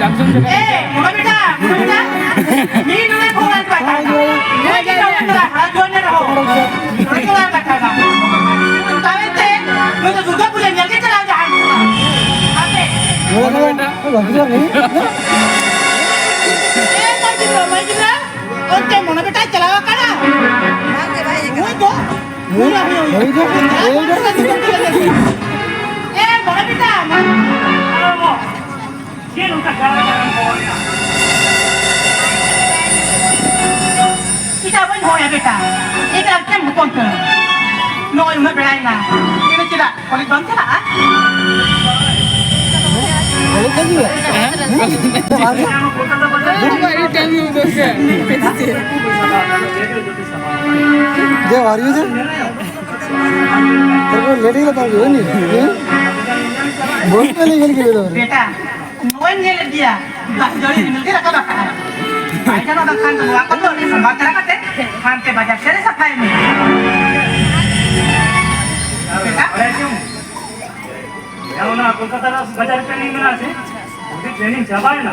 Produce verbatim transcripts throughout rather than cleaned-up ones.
ᱮ, ᱢᱚᱱᱚ ᱵᱮᱴᱟ, ᱢᱚᱱᱚ ᱵᱮᱴᱟ᱾ ᱢᱤᱫ ᱱᱚᱰᱮ ᱠᱷᱚᱱ ᱟᱱ ᱯᱟᱴᱟ᱾ ᱢᱤᱫ ᱱᱚᱰᱮ ᱠᱷᱚᱱ ᱟᱱ ᱯᱟᱴᱟ᱾ ᱱᱚᱰᱮ ᱠᱷᱚᱱ ᱟᱱ ᱯᱟᱴᱟ᱾ ᱛᱟᱵᱮ ᱛᱮ, ᱱᱚᱰᱮ ᱫᱩᱨᱜᱟ ᱯᱩᱡᱟᱹ ᱧᱮᱞ ᱜᱮ ᱪᱟᱞᱟᱣ ᱡᱟᱦᱟᱱ ᱠᱚᱲᱟ᱾ ᱟᱯᱮ᱾ ᱢᱚᱱᱚ ᱵᱮᱴᱟ᱾ ᱮ, ᱢᱟᱹᱭ ᱜᱤᱫᱽᱨᱟᱹ, ᱢᱟᱹᱭ ᱜᱤᱫᱽᱨᱟᱹ᱾ ᱚᱱᱛᱮ ᱢᱚᱱᱚ ᱵᱮᱴᱟᱭ ᱪᱟᱞᱟᱣ ᱟᱠᱟᱱᱟ? ᱵᱟᱝ ᱜᱮ, ᱵᱟᱭ ᱦᱮᱡ ᱟᱠᱟᱱᱟ᱾ ᱦᱩᱭ ᱫᱚ᱾ ᱦᱩᱭ ᱫᱚ, ᱦᱩᱭ ᱫᱚ᱾ ᱮ, ᱢᱚᱱᱚ ᱵᱮᱴᱟ, ᱢᱟ᱾ ᱪᱮᱫ ᱚᱱᱠᱟ ᱜᱟᱲᱟ ᱜᱟᱲᱟᱢ ᱦᱚᱦᱚᱭᱟ? ᱪᱮᱫᱟᱜ ᱵᱟᱹᱧ ᱦᱚᱦᱚᱭᱟ ᱵᱮᱴᱟ? ᱮᱠᱞᱟ ᱪᱮᱢ ᱦᱚᱯᱚᱱ ᱠᱟᱱᱟ? ᱱᱚᱜᱼᱚᱭ ᱩᱱᱟᱹᱜ ᱵᱮᱲᱟᱭᱮᱱᱟ, ᱤᱱᱟᱹ ᱪᱮᱫᱟᱜ ᱠᱚᱞᱮᱡᱽ ᱵᱟᱢ ᱪᱟᱞᱟᱜᱼᱟ? ᱠᱚᱞᱮᱡᱽ ᱪᱟᱞᱟᱜ ᱦᱩᱭᱩᱜᱼᱟ? ᱦᱮᱸ? ᱠᱚᱞᱮᱡᱽ ᱪᱟᱞᱟᱜ ᱦᱩᱭᱩᱜᱼᱟ? ᱡᱮ ᱵᱟᱨᱭᱩ ᱡᱮ? ᱛᱟᱨᱯᱚᱨ ᱞᱮᱴ ᱜᱮᱞᱟ ᱛᱟᱨᱯᱚᱨ ᱵᱚᱥ ᱯᱮ ᱞᱮ ᱧᱮᱞ ᱠᱮᱫᱟ᱾ ᱵᱮᱴᱟ, ᱱᱚᱜᱼᱚᱭ ᱧᱮᱞᱮᱫ ᱜᱮᱭᱟ, ᱫᱟᱜ ᱡᱟᱹᱲᱤ ᱨᱤᱢᱤᱞ ᱜᱮ ᱨᱟᱠᱟᱵ ᱟᱠᱟᱫᱼᱟ᱾ ᱵᱟᱭ ᱜᱟᱱᱚᱜ ᱠᱷᱟᱱ ᱫᱚ ᱱᱚᱣᱟ ᱠᱚᱫᱚ ᱟᱹᱰᱤ ᱥᱟᱢᱵᱟᱲ ᱫᱷᱟᱨᱟ ᱠᱟᱛᱮ ᱦᱟᱱᱛᱮ ᱵᱟᱡᱟᱨ ᱥᱮᱫ ᱨᱮ ᱥᱟᱯᱷᱟᱭ ᱢᱮ᱾ ᱵᱮᱴᱟ᱾ ᱦᱮᱸ, ᱚᱱᱟ ᱠᱳᱞᱠᱟᱛᱟ ᱨᱮ ᱵᱟᱡᱟᱨ ᱴᱨᱮᱱᱤᱝ ᱢᱮᱱᱟᱜᱼᱟ ᱥᱮ? ᱚᱸᱰᱮ ᱴᱨᱮᱱᱤᱝ ᱪᱟᱵᱟᱭᱮᱱᱟ᱾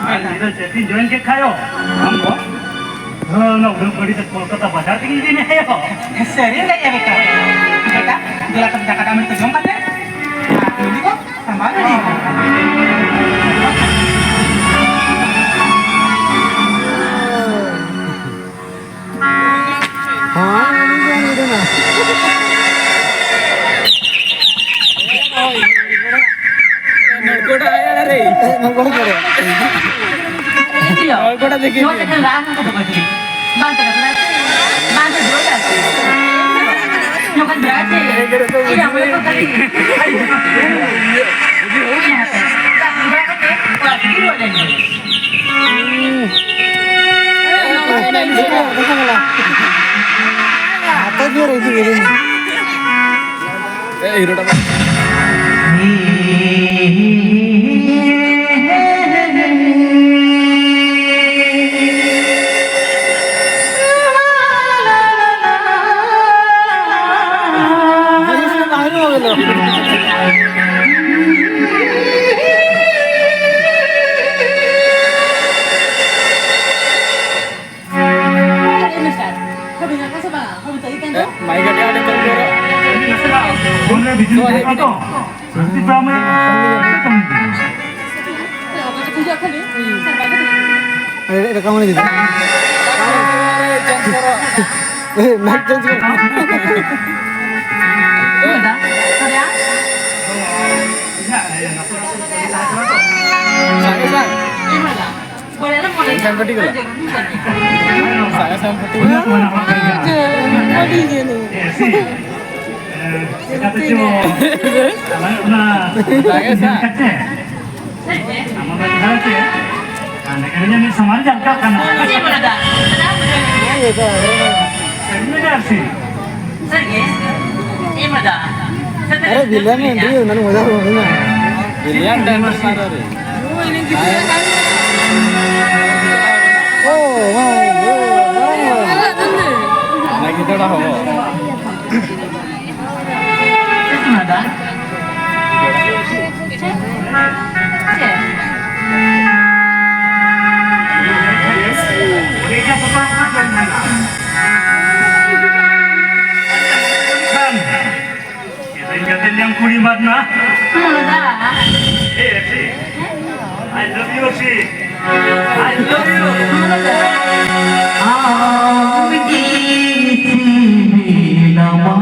ᱟᱨ ᱧᱤᱫᱟᱹ ᱪᱟᱹᱠᱨᱤ ᱡᱚᱭᱮᱱ ᱠᱮᱫ ᱠᱷᱟᱡ ᱟᱢ ᱫᱚ ᱫᱷᱚᱨᱚ ᱚᱱᱟ ᱩᱰᱟᱹᱱ ᱜᱟᱹᱰᱤ ᱛᱮ ᱠᱳᱞᱠᱟᱛᱟ ᱵᱟᱡᱟᱨ ᱛᱮᱜᱮ ᱤᱫᱤ ᱢᱮᱭᱟ᱾ ᱥᱟᱹᱨᱤ ᱞᱟᱹᱭ ᱮᱫ ᱵᱮᱴᱟ᱾ ᱵᱮᱴᱟ, ᱫᱮᱞᱟ ᱛᱚᱵᱮ ᱫᱟᱠᱟ ᱴᱟᱜ ᱢᱤᱫ ᱡᱚᱢ ᱠᱟᱛᱮ ᱟᱨ ᱠᱩᱞᱤ ᱠᱚ ᱥᱟᱢᱵᱟᱣ ᱨᱮᱰᱤ ᱠᱟᱜ ᱢᱮ᱾ ᱦᱮᱸ, ᱩᱱᱤ ᱜᱮ ᱩᱱᱤ ᱫᱚ ᱱᱟ᱾ ᱱᱚᱰᱠᱚᱰᱟ ᱟᱭᱟ ᱨᱮ᱾ ᱱᱚᱰᱠᱚᱰᱟ ᱠᱚᱨᱮ᱾ ᱱᱚᱰᱠᱚᱰᱟ ᱫᱮᱠᱷᱤ᱾ ᱢᱟᱭ ᱜᱟᱹᱰᱤ ᱟᱹᱰᱤ ᱠᱚᱢ ᱡᱳᱨ᱾ ᱯᱷᱳᱱ ᱨᱮ ᱵᱤᱡᱽᱞᱤ ᱛᱟᱦᱮᱸ ᱠᱟᱱᱟ ᱛᱚ᱾ ᱥᱟᱱᱛᱤ ᱯᱟᱲᱟ ᱢᱮ᱾ ᱮ, ᱨᱟᱠᱟᱵ ᱢᱟᱱᱮ ᱡᱩᱫᱤ᱾ ᱮ, ᱢᱟᱭᱤᱠ ᱪᱮᱧᱡᱽ ᱠᱚᱨᱚ᱾ ᱥᱟᱸᱜᱮ ᱥᱟᱸᱜ᱾ ᱥᱟᱸᱜᱮ ᱥᱟᱸᱜ ᱯᱟᱹᱴᱤ ᱠᱚᱞᱟ᱾ ᱥᱟᱸᱜᱮ ᱥᱟᱸᱜ ᱯᱟᱹᱴᱤ ᱠᱚᱞᱟ᱾ ᱟᱹᱰᱤ ᱜᱮ ᱱᱩᱭ᱾ ᱥᱟᱸᱜᱮ ᱥᱟᱸᱜ᱾ ᱟᱨᱮ, ᱵᱤᱞᱟᱹᱱ ᱮᱱᱴᱨᱤ, ᱚᱱᱟ ᱢᱚᱡᱟ ᱫᱚ ᱵᱟᱹᱱᱩᱜᱼᱟ᱾ ᱵᱤᱞᱤᱭᱟᱱ ᱰᱟᱱᱥ ᱢᱟᱨᱟ ᱨᱮ᱾ ᱳ, ᱳ, ᱳ, ᱳ, ᱳ᱾ ᱞᱟᱹᱜᱤᱫ ᱫᱚ ᱦᱚᱸ᱾ ᱠᱟᱛᱮ ᱧᱟᱢ ᱠᱩᱲᱤ ᱢᱟᱨᱱᱟ᱾ ᱮ, ᱮ, I love you, C. I love you. ᱟᱢ ᱜᱮ ᱥᱤᱵᱤᱞᱟᱢᱟ᱾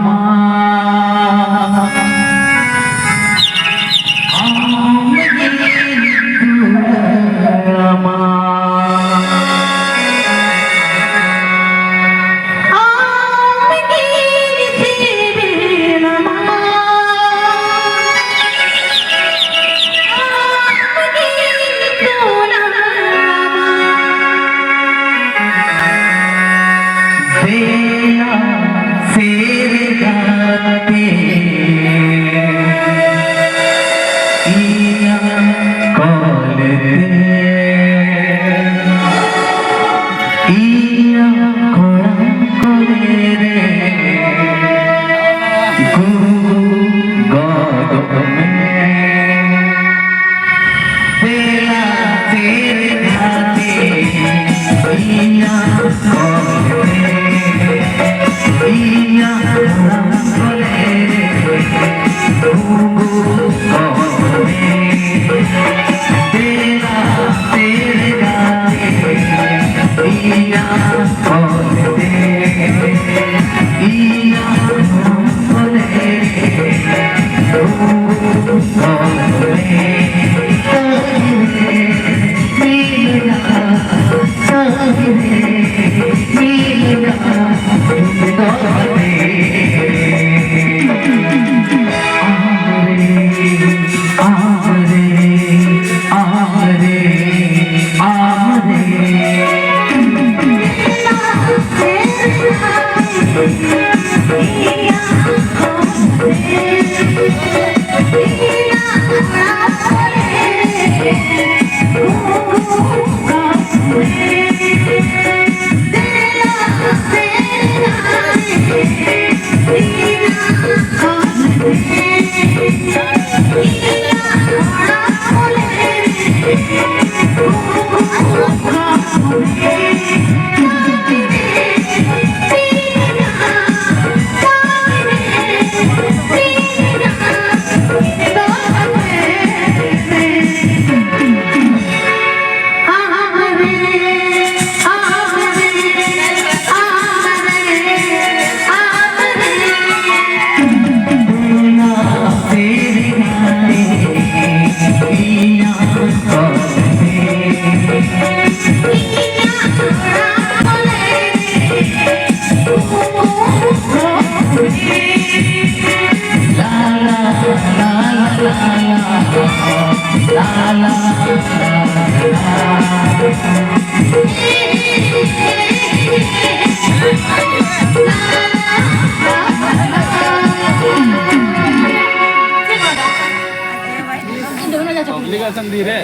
Obligation दी रे।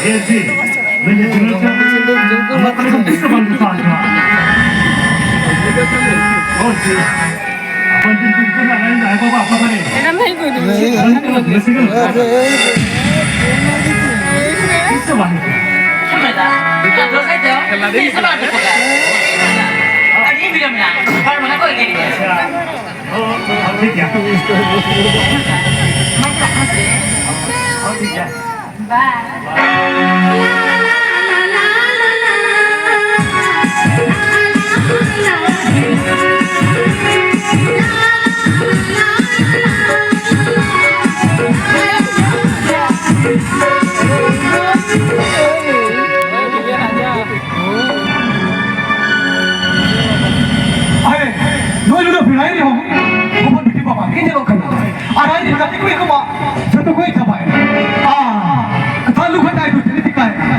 ये जी, मैं ये दिनों से हमारे को किससे बंद था आज? और जी, अपन दिन दिन को ना लाइन आएगा बाबा, पता नहीं। एना नहीं कोई नहीं। नहीं, नहीं, नहीं, नहीं। किससे बंद? ᱟᱨᱮ, ᱱᱚᱜᱼᱚᱭ ᱱᱩᱱᱟᱹᱜ ᱵᱮᱲᱟᱭ ᱨᱮᱦᱚᱸ ᱦᱚᱯᱚᱱ ᱵᱤᱴᱤ ᱵᱟᱵᱟ ᱜᱮ ᱧᱮᱞᱚᱜ ᱠᱟᱱᱟ᱾ ᱟᱨ ᱟᱡ ᱨᱮᱱ ᱜᱟᱛᱮ ᱠᱩᱲᱤ ᱠᱚᱢᱟ ᱡᱚᱛᱚ ᱠᱚ ᱦᱮᱡ ᱪᱟᱵᱟᱭᱮᱱᱟ᱾ ᱟᱨ ᱛᱟᱞᱩ ᱠᱷᱟᱴᱟᱭ ᱫᱚ ᱪᱮᱫ ᱮ ᱪᱤᱠᱟᱭᱮᱱᱟ?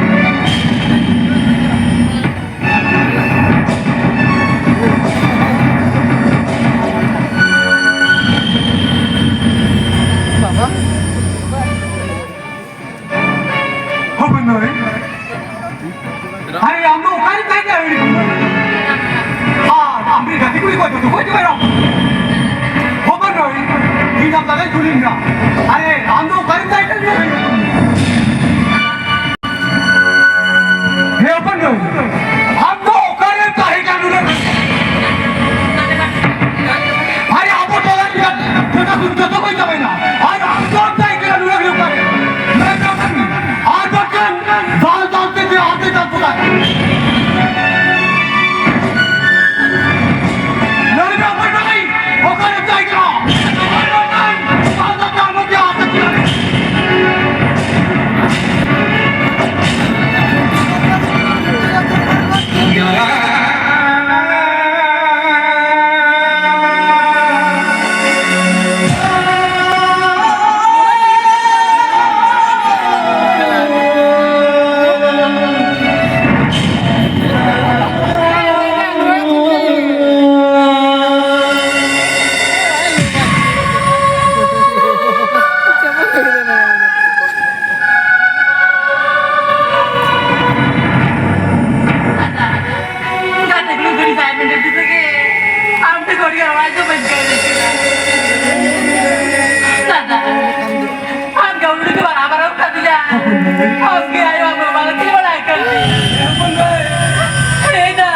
ᱟᱨᱮ, ᱟᱢ ᱫᱚ ᱚᱠᱟᱨᱮᱢ ᱛᱟᱦᱮᱸ ᱠᱟᱱᱟ? ᱦᱮᱸ, ᱦᱚᱯᱚᱱ ᱵᱟᱹᱵᱩ, ᱟᱢ ᱫᱚ ᱚᱠᱟᱨᱮᱢ ᱛᱟᱦᱮᱸ ᱠᱟᱱᱟ ᱱᱩᱱᱟᱹᱜ ᱜᱷᱟᱹᱲᱤᱡ? ᱟᱨᱮ, ᱟᱵᱚ ᱴᱚᱞᱟ ᱨᱮᱱ ᱡᱚᱛᱚ ᱠᱚ, ᱡᱚᱛᱚ ᱠᱚ ᱪᱟᱵᱟᱭᱮᱱᱟ᱾ ᱟᱨ ᱟᱢ ᱫᱚ ᱛᱟᱦᱮᱸ ᱠᱟᱱᱟ ᱱᱩᱱᱟᱹᱜ ᱜᱷᱟᱹᱲᱤᱡ ᱚᱠᱟᱨᱮ? ᱞᱟᱹᱭ ᱢᱮ ᱚᱠᱟᱨᱮ? ᱟᱨ ᱵᱟᱝᱠᱷᱟᱱ ᱫᱟᱞ ᱫᱟᱞ ᱛᱮ ᱡᱮ ᱦᱟᱛᱮ ᱫᱟᱞ ᱠᱚ ᱛᱟᱦᱮᱸ᱾ ᱞᱟᱹᱭ ᱢᱮ ᱚᱠᱚᱭ ᱴᱚᱞᱟ? ᱚᱠᱟᱨᱮ ᱛᱟᱦᱮᱸ ᱠᱟᱱᱟ? ᱚᱠᱚᱭ ᱴᱚᱞᱟ? ᱫᱟᱞ ᱫᱟᱞ ᱛᱮ ᱟᱞᱚ ᱡᱮ ᱦᱟᱛᱮ ᱫᱟᱞ᱾ ᱜᱟᱛᱮ ᱠᱩᱲᱤ ᱜᱷᱟᱹᱲᱤ ᱛᱟᱭ ᱢᱮᱱ ᱫᱤᱥᱟᱹ ᱜᱮ ᱟᱢ ᱴᱷᱮᱱ ᱜᱷᱚᱲᱤ ᱦᱚᱦᱚ ᱫᱚ ᱵᱟᱹᱧ ᱠᱟᱹᱢᱤ ᱠᱮᱫᱟ᱾ ᱫᱟᱫᱟ, ᱟᱢ ᱜᱮ ᱩᱱᱤ ᱜᱮ ᱵᱟᱲᱟ ᱵᱟᱲᱟ ᱠᱟᱫᱤᱧᱟ᱾ ᱟᱢ ᱜᱮ ᱟᱭᱳ ᱵᱟᱵᱟ ᱵᱟᱲᱟ ᱠᱟᱫᱤᱧᱟ᱾ ᱮ ᱫᱟ,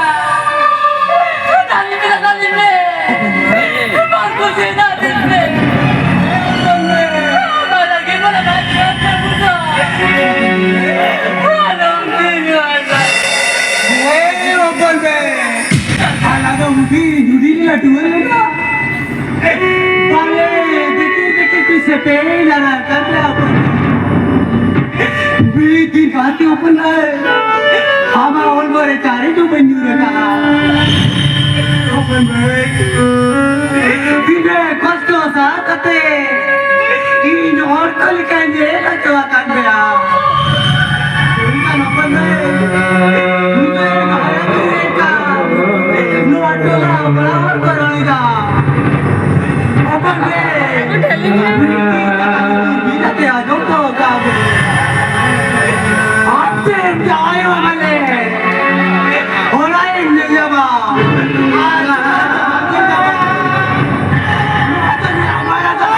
ᱫᱟᱫᱟ, ᱫᱟᱫᱟ, ᱫᱟᱫᱟ᱾ ᱦᱮᱸ, ᱦᱚᱯᱚᱱ ᱵᱮ᱾ ᱟᱞᱟᱝ ᱫᱚ ᱦᱩᱰᱤᱧ, ᱦᱩᱰᱤᱧ ᱞᱟᱹᱴᱩ ᱞᱮᱱᱟ᱾ ᱵᱟᱞᱮ, ᱫᱤᱠᱤ, ᱫᱤᱠᱤ, ᱛᱤᱥ ᱯᱮ ᱞᱟᱲᱟ ᱠᱟᱱᱟ, ᱦᱚᱯᱚᱱ ᱵᱮ? ᱢᱤᱫ ᱫᱤᱱ ᱠᱟᱛᱮ ᱦᱚᱯᱚᱱ ᱵᱮ, ᱟᱢᱟᱜ ᱦᱚᱲᱢᱚ ᱨᱮ ᱪᱟᱨᱮ ᱫᱚ ᱵᱟᱹᱧ ᱧᱩᱨ ᱟᱠᱟᱫᱼᱟ᱾ ᱦᱚᱯᱚᱱ ᱵᱮ, ᱛᱤᱱᱟᱹᱜ ᱠᱚᱥᱴᱚ ᱥᱟᱦᱟᱣ ᱠᱟᱛᱮ ᱤᱧ ᱦᱚᱲ ᱠᱚ ᱞᱮᱠᱟᱧ ᱧᱮᱞ ᱦᱚᱪᱚ ᱟᱠᱟᱫ ᱢᱮᱭᱟ᱾ ᱢᱮᱱᱠᱷᱟᱱ ᱦᱚᱯᱚᱱ ᱵᱮ, ᱱᱩᱱᱟᱹᱜ ᱦᱟᱨᱟ ᱵᱩᱨᱩ ᱞᱮᱱᱠᱷᱟᱱ ᱱᱚᱣᱟ ᱴᱚᱞᱟ ᱯᱟᱲᱟ ᱦᱚᱲ ᱠᱚ ᱨᱚᱲ ᱮᱫᱟ᱾ ᱦᱚᱯᱚᱱ ᱵᱮ, ᱵᱤᱱᱛᱤ ᱠᱟᱛᱷᱟ ᱠᱚ ᱵᱤᱱ ᱟᱛᱮ ᱟᱸᱡᱚᱢ ᱫᱚᱦᱚ ᱠᱟᱜ ᱢᱮ᱾ ᱟᱢ ᱴᱷᱮᱱ ᱡᱟᱶᱟᱭᱚᱜ ᱢᱟᱞᱮ, ᱚᱱᱟᱧ ᱞᱟᱹᱭᱟᱢᱟ᱾ ᱟᱨ ᱱᱚᱣᱟ ᱫᱚ ᱤᱧᱟᱹᱜ ᱢᱟᱭᱟ ᱫᱚ᱾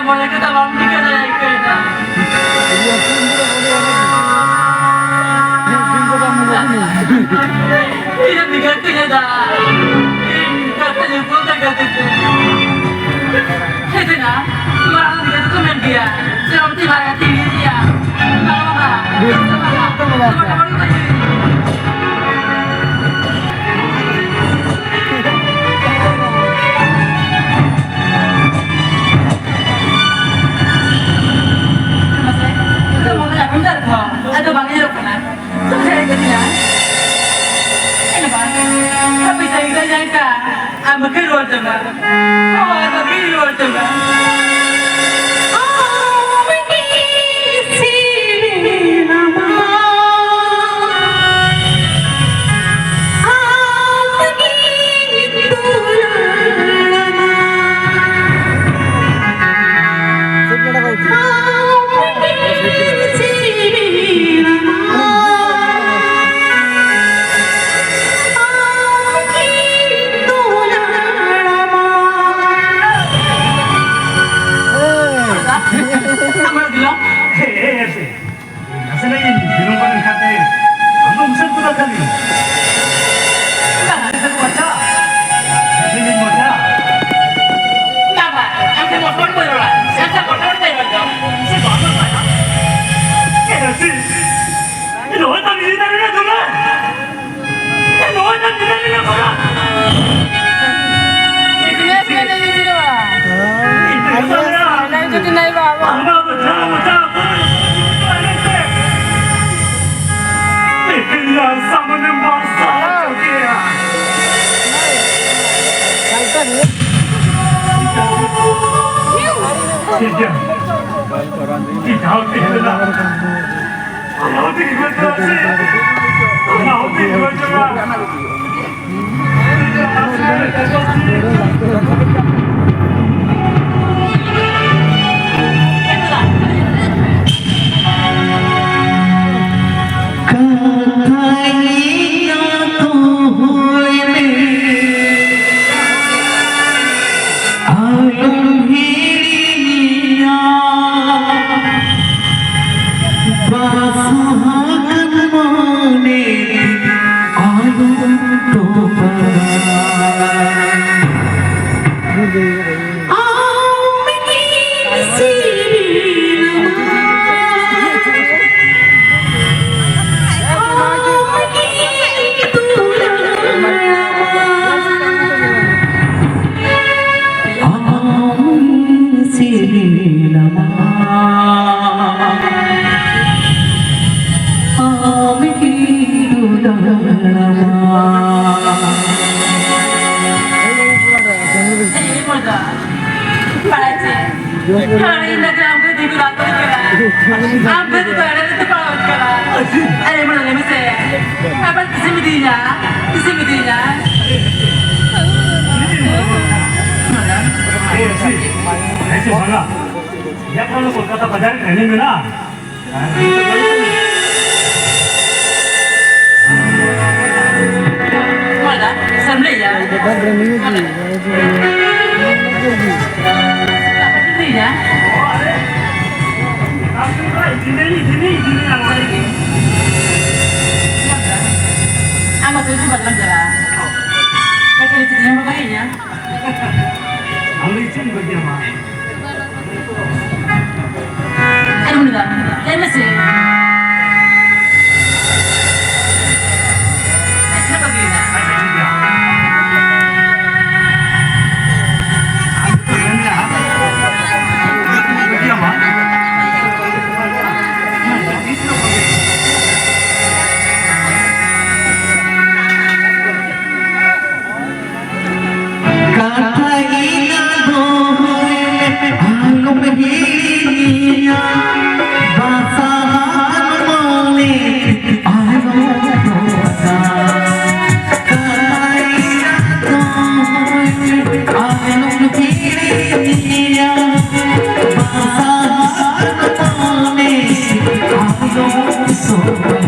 ᱢᱚᱱᱮ ᱠᱟᱛᱷᱟ ᱵᱟᱢ ᱴᱷᱤᱠᱟᱹ ᱫᱟᱲᱮᱭᱟᱜ ᱠᱟᱱᱟ᱾ ᱤᱧ ᱫᱚ ᱵᱤᱜᱟᱲ ᱛᱤᱧ ᱫᱟ᱾ ᱤᱧ ᱠᱟᱛᱷᱟ ᱧᱩᱛᱩᱢ ᱛᱮ ᱜᱟᱛᱮ ᱛᱮ᱾ ᱦᱮᱸ ᱥᱮ ᱱᱟ? ᱢᱟᱨᱟᱝ ᱜᱤᱫᱽᱨᱟᱹ ᱫᱚᱠᱚ ᱢᱮᱱ ᱜᱮᱭᱟ, ᱥᱮ ᱵᱟᱢ ᱛᱤ ᱵᱟᱨᱭᱟ ᱛᱤ ᱜᱮᱭᱟ᱾ ᱵᱟᱝ, ᱵᱟᱝ, ᱵᱟᱝ᱾ ᱟᱫᱚ ᱵᱟᱝ ᱧᱮᱞᱚᱜ ᱠᱟᱱᱟ᱾ ᱛᱚ ᱦᱮᱡ ᱠᱟᱹᱫᱤᱧᱟ᱾ ᱮᱱ ᱵᱟᱝ, ᱦᱟᱯᱮ ᱡᱟᱭᱜᱟ ᱡᱟᱭᱜᱟ, ᱟᱢ ᱵᱟᱹᱠᱤ ᱨᱩᱣᱟᱹᱲ ᱪᱟᱵᱟ᱾ ᱦᱳᱭ, ᱵᱟᱹᱠᱤ ᱨᱩᱣᱟᱹᱲ ᱪᱟᱵᱟ᱾ ᱱᱟᱥᱮᱱᱟᱜ ᱤᱧ ᱵᱤᱞᱚᱢ ᱜᱚᱫ ᱮᱱ ᱠᱷᱟᱱ ᱟᱢ ᱫᱚ ᱩᱥᱟᱹᱫ ᱜᱚᱫᱚᱜ ᱠᱟᱱᱟᱢ᱾ ᱵᱟᱝ᱾ ᱟᱢ ᱴᱷᱮᱱ ᱢᱚᱴᱢᱚᱴ ᱵᱟᱹᱧ ᱨᱚᱲᱟ᱾ ᱟᱪᱪᱷᱟ, ᱢᱚᱴᱢᱚᱴ ᱵᱟᱹᱧ ᱨᱚᱲ ᱫᱚ᱾ ᱪᱮᱫ ᱵᱟᱢ ᱨᱚᱲ ᱠᱟᱱᱟ? ᱪᱮᱫ ᱟᱹᱥᱤ? ᱱᱚᱜᱼᱚᱭ ᱛᱟᱢ ᱤᱫᱤ ᱫᱟᱲᱮ ᱨᱮᱱᱟᱜ ᱫᱩᱞᱟᱹᱲ᱾ ᱱᱚᱜᱼᱚᱭ ᱛᱟᱢ ᱤᱫᱤ ᱫᱟᱲᱮ ᱨᱮᱱᱟᱜ ᱫᱩᱞᱟᱹᱲ᱾ ᱪᱮᱫ ᱮᱢ ᱢᱮᱱᱟ? ᱟᱢᱟᱜ ᱵᱟᱪᱷᱟᱣ, ᱵᱟᱪᱷᱟᱣ᱾ ᱞᱮᱠᱤᱱ ᱭᱟᱨ ᱥᱟᱢᱱᱮ ᱢᱟᱥᱟ ᱪᱩᱠᱤ ᱦᱮ᱾ ᱴᱷᱤᱠ ᱦᱮ᱾ ᱴᱷᱤᱠ ᱦᱮ, ᱴᱷᱤᱠ ᱦᱮ᱾ ᱟᱞᱟᱣᱩᱫᱫᱤᱱ ᱜᱚᱡᱚᱜᱼᱟ ᱥᱮ? ᱟᱞᱟᱣᱩᱫᱫᱤᱱ ᱜᱚᱡᱚᱜᱼᱟ᱾ ᱦᱳᱭ, ᱤᱧ ᱫᱚ ᱟᱢ ᱜᱮ ᱫᱤᱠᱩ ᱫᱟᱜ ᱠᱚ ᱠᱟᱱᱟ᱾ ᱟᱢ ᱜᱮ ᱫᱤᱠᱩ ᱮᱲᱮ ᱨᱮ ᱛᱚᱯᱟᱜ ᱠᱟᱱᱟ᱾ ᱟᱨᱮ ᱢᱟᱹᱭ, ᱞᱟᱹᱭ ᱢᱮᱥᱮ, ᱟᱵᱟᱨ ᱛᱤᱥᱮᱢ ᱤᱫᱤᱭᱤᱧᱟ? ᱛᱤᱥᱮᱢ ᱤᱫᱤᱭᱤᱧᱟ? ᱮᱭ, ᱮᱭᱥᱮ ᱵᱷᱟᱜᱟ᱾ ᱡᱟᱵ ᱠᱟᱞ ᱠᱳᱞᱠᱟᱛᱟ ᱵᱟᱡᱟᱨ ᱨᱮ ᱴᱨᱮᱱᱤᱝ ᱢᱮᱱᱟᱜᱼᱟ᱾ ᱟᱨ ᱩᱱᱤ ᱫᱚ, ᱞᱟᱹᱭ ᱢᱮᱥᱮ᱾ ᱟᱪᱪᱷᱟ, ᱵᱟᱹᱜᱤᱭᱮᱱᱟ᱾ ᱠᱟᱛᱷᱟ ᱤᱧ ᱫᱚᱦᱚᱭ ᱢᱮ, ᱟᱞᱚᱢ ᱦᱤᱲᱤᱧᱟ᱾ ᱵᱟᱥᱟ ᱦᱟᱱ ᱢᱚᱱᱮ ᱟᱞᱚᱢ ᱫᱚᱦᱚᱭᱟ᱾ ᱠᱟᱛᱷᱟ ᱤᱧ ᱫᱚᱦᱚᱭ ᱢᱮ, ᱟᱞᱚᱢ ᱦᱤᱲᱤᱧᱟ᱾ ᱵᱟᱥᱟ ᱦᱟᱱ ᱢᱚᱱᱮ ᱟᱞᱚᱢ ᱫᱚᱦᱚᱭᱟ᱾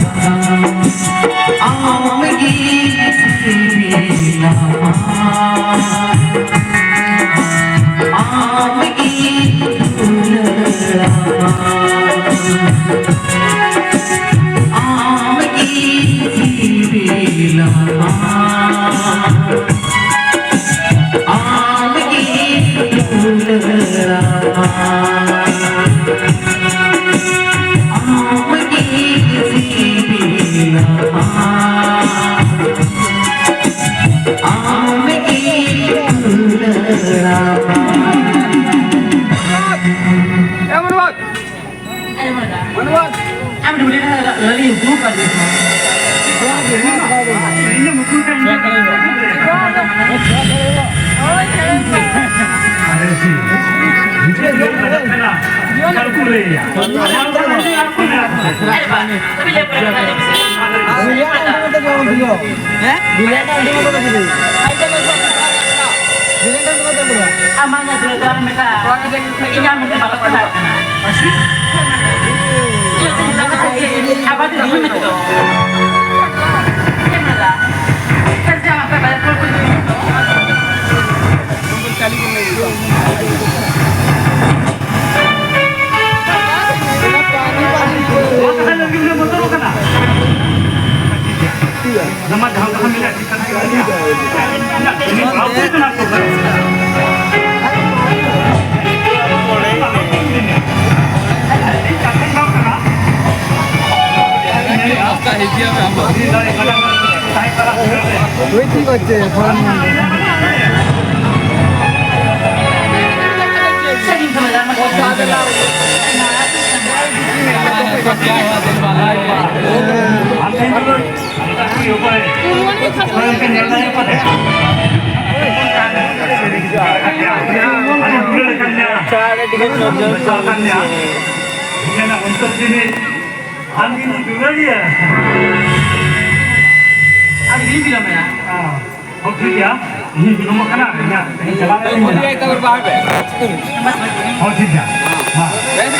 ᱚᱱᱟ ᱢᱟ ᱡᱟᱦᱟᱸ ᱞᱮᱠᱟ ᱢᱮᱱᱟᱜ, ᱴᱷᱤᱠ ᱴᱷᱟᱠ ᱜᱮ ᱢᱮᱱᱟᱜᱼᱟ᱾ ᱟᱵᱚ ᱠᱟᱱᱟ ᱠᱚ᱾ ᱦᱩᱭ ᱴᱷᱤᱠ ᱟᱪᱷᱮ, ᱯᱷᱚᱨᱢ᱾ ᱟᱢ ᱜᱮᱢ ᱫᱩᱞᱟᱹᱲᱤᱭᱟᱹ᱾ ᱟᱨ ᱤᱧ ᱵᱤᱞᱚᱢᱮᱱᱟ᱾ ᱦᱚᱸ, ᱴᱷᱤᱠ ᱜᱮᱭᱟ᱾ ᱤᱧ ᱵᱤᱞᱚᱢᱚᱜ ᱠᱟᱱᱟ, ᱤᱧᱟᱹᱜ ᱛᱮᱦᱮᱧ ᱪᱟᱞᱟᱜ ᱞᱟᱹᱜᱤᱫ ᱢᱮᱱᱟᱜᱼᱟ᱾ ᱦᱚᱸ, ᱴᱷᱤᱠ ᱜᱮᱭᱟ᱾ ᱦᱮᱸ᱾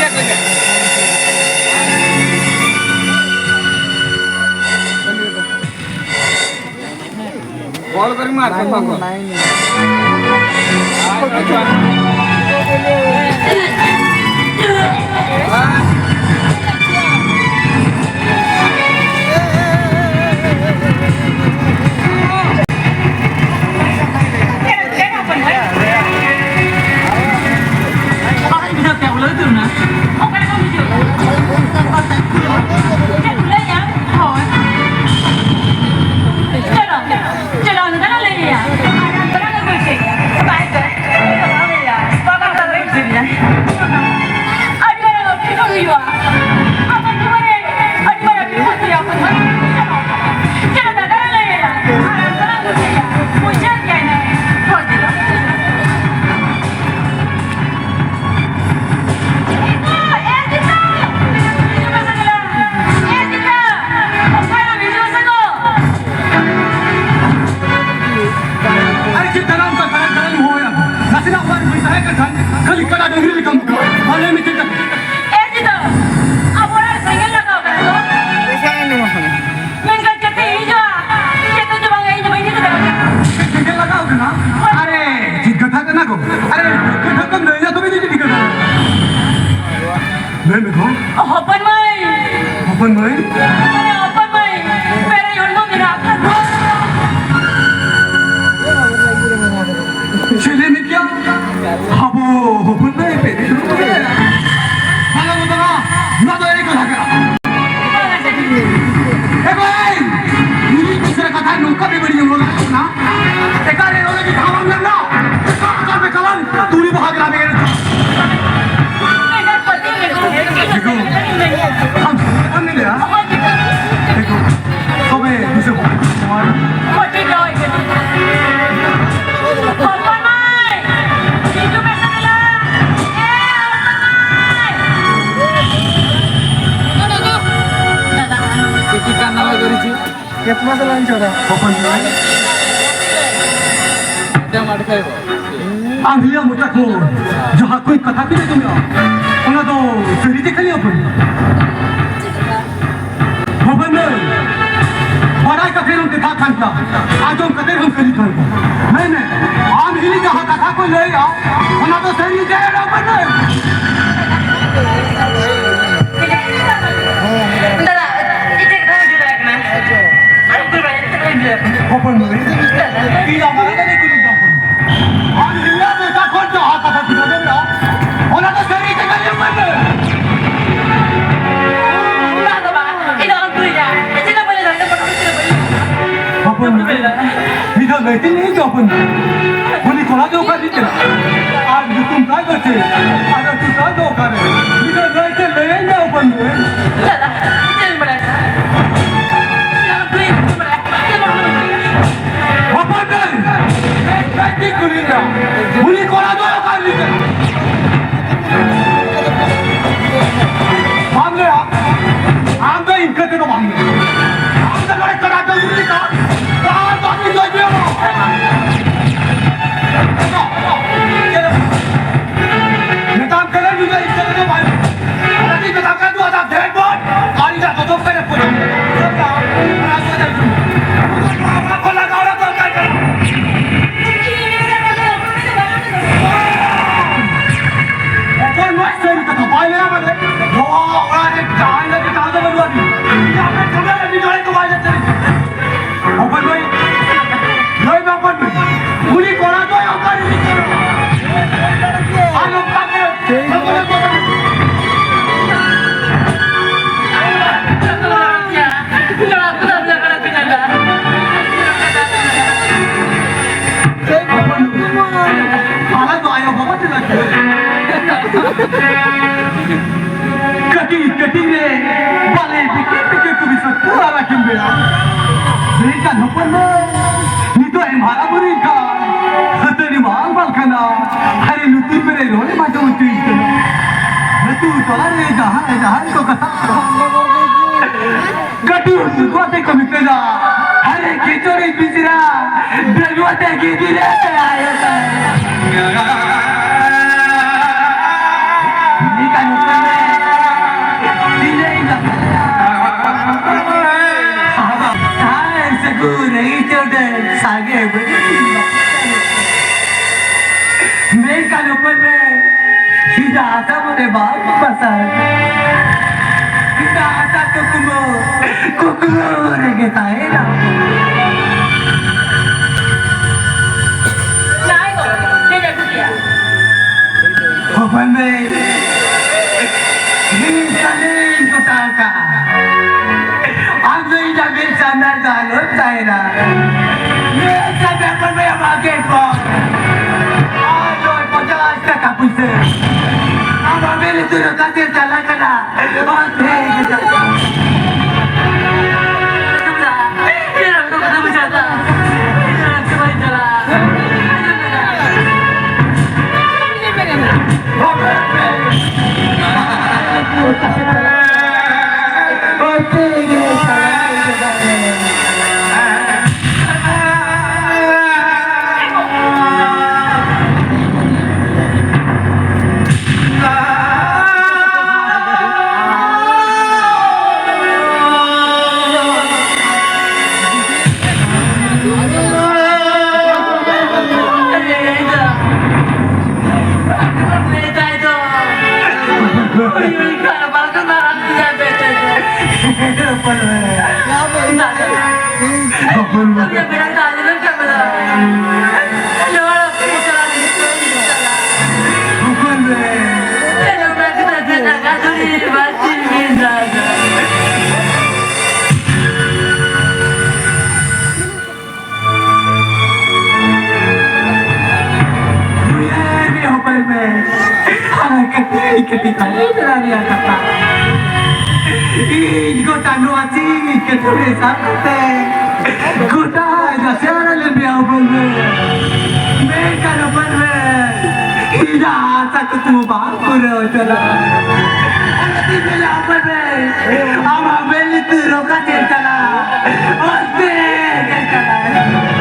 ᱟᱵᱚ ᱦᱚᱯᱚᱱ ᱫᱚ ᱮᱯᱮ ᱫᱩᱲᱩᱵ ᱠᱟᱱᱟ᱾ ᱵᱟᱝᱟ ᱵᱟᱵᱟ, ᱱᱚᱣᱟ ᱫᱚ ᱮᱲᱮ ᱠᱟᱛᱷᱟ ᱠᱟᱱᱟ᱾ ᱮ ᱵᱷᱟᱭ, ᱱᱩᱭ ᱠᱩᱥᱤ ᱠᱟᱛᱷᱟ ᱱᱚᱝᱠᱟ ᱵᱮᱵᱟᱹᱲᱤᱡ ᱮᱢ ᱨᱚᱲ ᱠᱟᱱᱟ᱾ ᱮᱠᱟᱞ ᱨᱮ ᱨᱚᱲ ᱞᱟᱹᱜᱤᱫ ᱴᱷᱟᱶ ᱵᱟᱝ ᱧᱟᱢ ᱮᱫᱟ᱾ ᱮᱠᱟᱞ, ᱮᱠᱟᱞ ᱵᱮᱠᱟᱞᱟᱝ ᱛᱩᱲᱤ ᱵᱟᱦᱟ ᱜᱮ ᱞᱟᱝ ᱮᱲᱮ᱾ ᱫᱤᱠᱩ, ᱟᱢ ᱪᱮᱫ ᱮᱢ ᱞᱟᱹᱭᱟ? ᱫᱤᱠᱩ, ᱛᱚᱵᱮ ᱫᱤᱥᱟᱹ ᱠᱚ᱾ ᱦᱚᱯᱚᱱ ᱢᱟᱹᱭ! ᱦᱤᱡᱩᱜ ᱢᱮᱥᱮ ᱫᱮᱞᱟ! ᱮ, ᱦᱚᱯᱚᱱ ᱢᱟᱹᱭ! ᱪᱮᱫ ᱪᱤᱠᱟᱹ ᱱᱟᱣᱟ ᱜᱟᱹᱰᱤ ᱪᱮᱫ? ᱪᱮᱫ ᱢᱟ ᱫᱚ ᱞᱟᱝ ᱪᱟᱞᱟᱜᱼᱟ᱾ ᱦᱚᱯᱚᱱ ᱢᱟᱹᱭ! ᱟᱢ ᱦᱤᱞᱤᱭᱟ ᱢᱚᱪᱟ ᱠᱷᱚᱱ ᱡᱟᱦᱟᱸ ᱠᱚ ᱠᱟᱛᱷᱟ ᱠᱚ ᱟᱸᱡᱚᱢᱮᱜᱼᱟ, ᱚᱱᱟ ᱫᱚ ᱥᱟᱹᱨᱤ ᱛᱮ ᱠᱷᱟᱹᱞᱤ ᱦᱚᱯᱚᱱ ᱢᱟᱹᱭ? ᱦᱚᱯᱚᱱ ᱢᱟᱹᱭ, ᱵᱟᱲᱟᱭ ᱠᱟᱛᱮ ᱦᱚᱸᱢ ᱫᱮᱠᱷᱟᱜ ᱠᱟᱱ ᱜᱮᱭᱟ, ᱟᱸᱡᱚᱢ ᱠᱟᱛᱮ ᱦᱚᱸᱢ ᱥᱟᱹᱨᱤ ᱠᱟᱱ ᱜᱮᱭᱟ᱾ ᱞᱟᱹᱭ ᱢᱮ, ᱟᱢ ᱦᱤᱞᱤ ᱡᱟᱦᱟᱸ ᱠᱟᱛᱷᱟ ᱠᱚ ᱞᱟᱹᱭᱟ, ᱚᱱᱟ ᱫᱚ ᱥᱟᱹᱨᱤ ᱜᱮ ᱦᱚᱯᱚᱱ ᱢᱟᱹᱭ? ᱫᱟᱫᱟ, ᱤᱧ ᱴᱷᱮᱱ ᱠᱟᱛᱷᱟ ᱦᱤᱡᱩᱜ ᱫᱟᱲᱮᱭᱟᱜ ᱠᱟᱱᱟ᱾ ᱟᱨ ᱩᱠᱩᱨ ᱵᱟᱭ ᱦᱮᱡ ᱠᱟᱱᱟ᱾ ᱦᱚᱯᱚᱱ ᱢᱟᱹᱭ, ᱤᱧ ᱟᱢ ᱵᱟᱨᱮ ᱛᱮ ᱠᱩᱞᱤ ᱠᱟᱱᱟ᱾ ᱟᱢ ᱦᱤᱞᱤᱭᱟ ᱢᱚᱪᱟ ᱠᱷᱚᱱ ᱡᱟᱦᱟᱸ ᱠᱟᱛᱷᱟ ᱠᱚ ᱟᱸᱡᱚᱢᱮᱜᱼᱟ, ᱚᱱᱟ ᱫᱚ ᱥᱟᱹᱨᱤ ᱜᱮ ᱠᱷᱟᱹᱞᱤ ᱦᱚᱯᱚᱱ ᱢᱟᱹᱭ? ᱵᱟᱝ ᱫᱚ ᱵᱟᱝ, ᱤᱧ ᱫᱚ ᱟᱞᱚᱢ ᱠᱩᱞᱤᱧᱟ᱾ ᱤᱧ ᱪᱮᱫ ᱦᱚᱸ ᱵᱟᱹᱧ ᱞᱟᱹᱭ ᱫᱟᱲᱮᱭᱟᱜ ᱠᱟᱱᱟ᱾ ᱦᱚᱯᱚᱱ ᱢᱟᱹᱭ, ᱢᱤᱫ ᱫᱷᱟᱣ ᱞᱟᱹᱭ ᱛᱤᱧ ᱞᱟᱹᱭ ᱦᱚᱪᱚ ᱦᱚᱯᱚᱱ ᱢᱟᱹᱭ᱾ ᱩᱱᱤ ᱠᱚᱲᱟ ᱫᱚ ᱚᱠᱟ ᱨᱤᱱᱤᱡ ᱠᱟᱱᱟᱭ? ᱟᱨ ᱧᱩᱛᱩᱢ ᱛᱟᱭ ᱫᱚ ᱪᱮᱫ? ᱟᱨ ᱟᱹᱛᱩ ᱛᱟᱭ ᱫᱚ ᱚᱠᱟᱨᱮ? ᱢᱤᱫ ᱫᱷᱟᱣ ᱞᱟᱹᱭ ᱛᱮ ᱞᱟᱹᱭᱟᱹᱧ ᱢᱮ ᱦᱚᱯᱚᱱ ᱢᱟᱹᱭ᱾ ᱫᱟᱫᱟ, ᱪᱮᱫ ᱮᱢ ᱵᱟᱲᱟᱭᱟ? ᱪᱮᱫ ᱮᱢ ᱵᱟᱲᱟᱭᱟ? ᱪᱮᱫ ᱮᱢ ᱵᱟᱲᱟᱭᱟ? ᱦᱚᱯᱚᱱ ᱢᱟᱹᱭ, ᱢᱤᱫ ᱠᱟᱹᱴᱤᱡ ᱠᱩᱞᱤ ᱢᱮ᱾ ᱩᱱᱤ ᱠᱚᱲᱟ ᱫᱚ ᱚᱠᱟ ᱨᱤᱱᱤᱡ ᱠᱟᱱᱟᱭ? ᱵᱟᱢ ᱞᱟᱹᱭᱟ? ᱟᱢ ᱫᱚ ᱤᱱᱠᱟᱹ ᱛᱮᱫᱚ ᱵᱟᱢ ᱞᱟᱹᱭᱟ᱾ ᱟᱢ ᱫᱚ ᱱᱚᱰᱮ ᱠᱟᱰᱟ ᱰᱟᱹᱝᱨᱤ ᱞᱮᱠᱟ ᱰᱟᱦᱟᱨ ᱫᱚ ᱟᱹᱛᱤᱧ ᱫᱚ ᱤᱫᱤᱭᱟᱢᱟ᱾ ᱢᱮᱛᱟᱢ ᱠᱟᱹᱱᱟᱹᱧ, ᱱᱩᱭ ᱫᱚ ᱤᱱᱠᱟᱹ ᱛᱮᱫᱚ ᱵᱟᱭ ᱠᱟᱹᱴᱤᱡ ᱠᱟᱹᱴᱤᱡ ᱨᱮ ᱵᱟᱞᱮ ᱵᱤᱠᱤ ᱵᱤᱠᱤ ᱠᱚ ᱵᱤᱥᱚᱭ ᱯᱩᱨᱟ ᱨᱟᱠᱤᱱ ᱵᱮᱲᱟ᱾ ᱢᱮᱱᱠᱷᱟᱱ ᱦᱚᱯᱚᱱ ᱢᱟᱹᱭ, ᱱᱤᱛᱚᱜ ᱮᱢ ᱦᱟᱨᱟ ᱵᱩᱨᱩᱭ ᱠᱷᱟᱱ, ᱦᱟᱹᱛᱟᱹᱨᱤ ᱵᱟᱝ ᱵᱟᱝ ᱠᱟᱱᱟ᱾ ᱦᱟᱨᱮ ᱞᱩᱛᱩᱨ ᱯᱮᱨᱮ ᱨᱚᱲ ᱮᱢ ᱟᱸᱡᱚᱢ ᱦᱚᱪᱚᱭ ᱠᱟᱱᱟ᱾ ᱟᱹᱛᱩ ᱴᱚᱞᱟ ᱨᱮ ᱡᱟᱦᱟᱸᱭ ᱡᱟᱦᱟᱸᱭ ᱠᱚ ᱠᱟᱛᱷᱟ ᱠᱟᱹᱴᱩ ᱥᱩᱠᱷᱚ ᱛᱮ ᱠᱚ ᱢᱤᱛᱟᱹᱫᱟ, ᱟᱨᱮ ᱠᱷᱤᱪᱩᱲᱤ ᱯᱤᱥᱨᱟ, ᱰᱟᱹᱞᱩᱣᱟ ᱛᱮ ᱜᱤᱫᱤ ᱨᱮ ᱟᱭᱳ ᱛᱟᱭ᱾ ᱱᱤᱠᱟ ᱱᱩᱠᱟ ᱢᱮ, ᱫᱤᱞᱮ ᱤᱧ ᱫᱟᱠᱟᱭᱟ᱾ ᱟᱨ ᱥᱮ ᱜᱩᱨᱮ ᱤᱧ ᱪᱚᱰᱮ, ᱥᱟᱜᱮ ᱵᱟᱹᱧ ᱢᱮᱱᱠᱷᱟᱱ ᱚᱠᱚᱭ ᱢᱮ, ᱤᱧᱟᱹᱜ ᱟᱥᱟ ᱢᱚᱱᱮ ᱵᱟᱝ ᱯᱟᱥᱟ᱾ ᱤᱧᱟᱹᱜ ᱟᱥᱟ ᱠᱩᱠᱢᱩ, ᱠᱩᱠᱢᱩ ᱨᱮᱜᱮ ᱛᱟᱦᱮᱱᱟ᱾ ᱡᱟᱦᱟᱸᱭ ᱠᱚ, ᱪᱮᱫ ᱮ ᱠᱩᱥᱤᱭᱟ? ᱦᱚᱯᱚᱱ ᱵᱮ, ᱤᱧ ᱠᱟᱹᱢᱤᱧ ᱜᱚᱴᱟ ᱠᱟᱜᱼᱟ᱾ ᱟᱢ ᱫᱚ ᱤᱧᱟᱜ ᱢᱤᱫ ᱪᱟᱸᱫᱟ ᱫᱚ ᱟᱞᱚᱢ ᱛᱟᱦᱮᱱᱟ᱾ ᱢᱤᱫ ᱪᱟᱸᱫᱟ ᱠᱷᱚᱱ ᱵᱟᱭ ᱟᱢᱟᱜ ᱜᱮ ᱠᱚ᱾ ᱟᱨ ᱱᱚᱜᱼᱚᱭ ᱯᱚᱧᱪᱟᱥ ᱴᱟᱠᱟ ᱯᱩᱭᱥᱟᱹ᱾ ᱟᱢᱟᱜ ᱢᱮᱫ ᱞᱩᱛᱩᱨ ᱨᱮ ᱠᱟᱛᱮ ᱪᱟᱞᱟᱜ ᱠᱟᱱᱟ᱾ ᱟᱢ ᱴᱷᱮᱱ ᱜᱮ ᱪᱟᱞᱟᱜ ᱠᱟᱱᱟ᱾ ᱟᱨ ᱠᱟᱹᱴᱤᱡ ᱠᱟᱹᱴᱤᱡ ᱛᱟᱦᱮᱸ ᱠᱟᱱᱟ ᱨᱮᱭᱟᱜ ᱠᱟᱛᱷᱟ᱾ ᱤᱧ ᱜᱚᱴᱟ ᱱᱚᱣᱟ ᱥᱤᱧ ᱠᱟᱹᱴᱩᱵ ᱨᱮ ᱥᱟᱵ ᱠᱟᱛᱮ ᱜᱚᱴᱟ ᱡᱟᱥᱮ ᱟᱨ ᱞᱮ ᱵᱮᱭᱟᱣ ᱵᱚᱞ ᱢᱮ᱾ ᱢᱮᱱᱠᱷᱟᱱ ᱚᱠᱚᱭ ᱢᱮ? ᱤᱧᱟᱜ ᱟᱥᱟ ᱠᱩᱠᱢᱩ ᱵᱟᱝ ᱯᱩᱨᱟᱹᱣ ᱪᱟᱞᱟᱜᱼᱟ᱾ ᱚᱱᱟ ᱛᱤᱧ ᱢᱮᱱᱟ ᱚᱠᱚᱭ ᱢᱮ? ᱟᱢᱟᱜ ᱢᱮᱱ ᱞᱮᱠᱟ ᱨᱚᱠᱟ ᱪᱮᱫ ᱪᱟᱞᱟᱜᱼᱟ? ᱚᱱᱛᱮ ᱜᱮ ᱪᱟᱞᱟᱜᱼᱟ᱾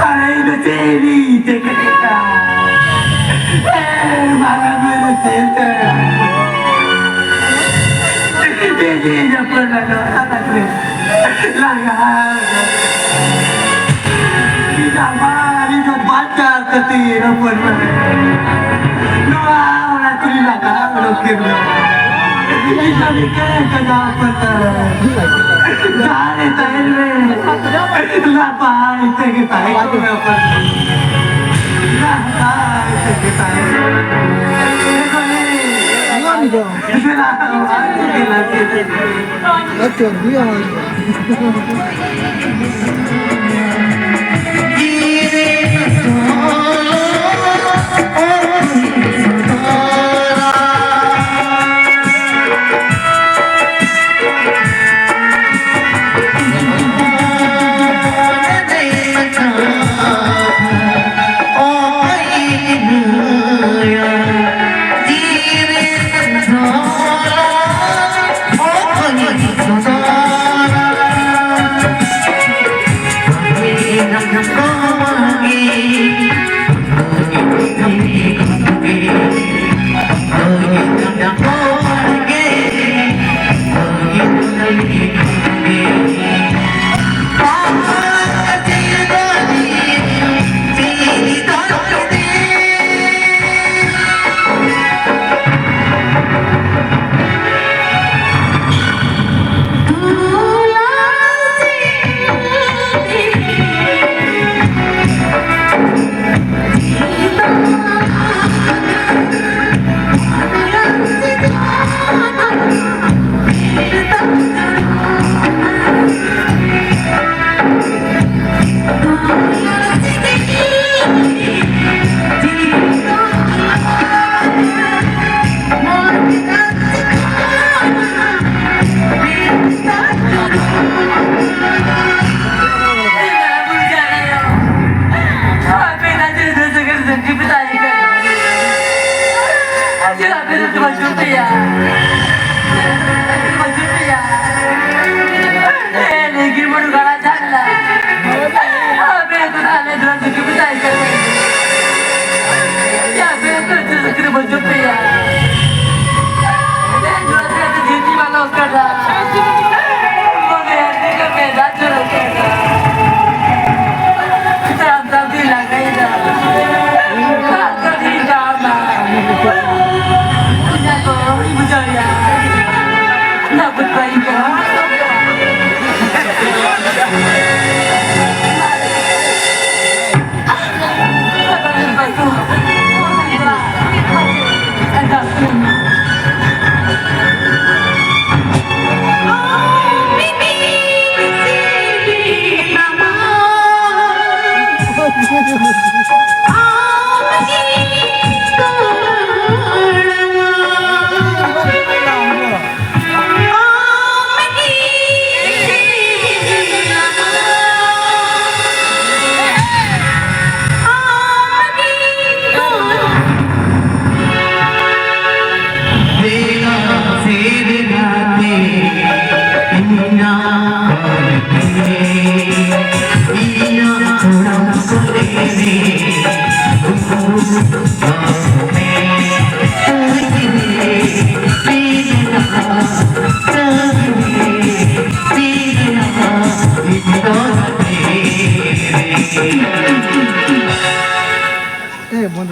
ᱟᱨᱮ ᱤᱧ ᱫᱚ ᱪᱮᱫ ᱤᱧ ᱪᱤᱠᱟᱹᱭᱟ? ᱮ, ᱢᱟᱨᱟᱝ ᱢᱮ ᱫᱚ ᱪᱮᱫ ᱛᱮ? ᱪᱮᱫ ᱤᱧ ᱡᱟᱯᱟᱱ ᱞᱟᱜᱟᱣ ᱠᱟᱛᱟ ᱠᱚᱨᱮ᱾ ᱞᱟᱸᱜᱟ᱾ ᱤᱧ ᱫᱚ ᱵᱟᱝ, ᱤᱧ ᱫᱚ ᱵᱟᱧᱪᱟᱣ ᱠᱟᱛᱮ ᱨᱚᱯᱚᱲ ᱢᱮ᱾ ᱱᱚᱣᱟ ᱚᱲᱟᱜ ᱠᱩᱞᱤ ᱞᱟᱜᱟ ᱚᱰᱚᱠ ᱠᱮᱫ ᱢᱮ᱾ ᱤᱧ ᱫᱚ ᱱᱤᱠᱟᱹ ᱠᱟᱫᱟ ᱯᱟᱛᱟ᱾ ᱡᱟᱦᱟᱸ ᱨᱮ ᱛᱟᱦᱮᱱ ᱢᱮ᱾ ᱱᱟᱯᱟᱭ ᱛᱮᱜᱮ ᱛᱟᱦᱮᱸ ᱠᱚᱜ ᱢᱮ ᱯᱟᱛᱟ᱾ ᱱᱟᱯᱟᱭ ᱛᱮᱜᱮ ᱛᱟᱦᱮᱸ ᱠᱚᱜ ᱢᱮ᱾ ᱱᱚᱣᱟ ᱱᱤᱡᱚ᱾ ᱱᱟᱯᱟᱭ ᱛᱮᱜᱮ ᱞᱟᱹᱜᱤᱫ᱾ ᱟᱪᱪᱷᱟ, ᱫᱤᱭᱟ᱾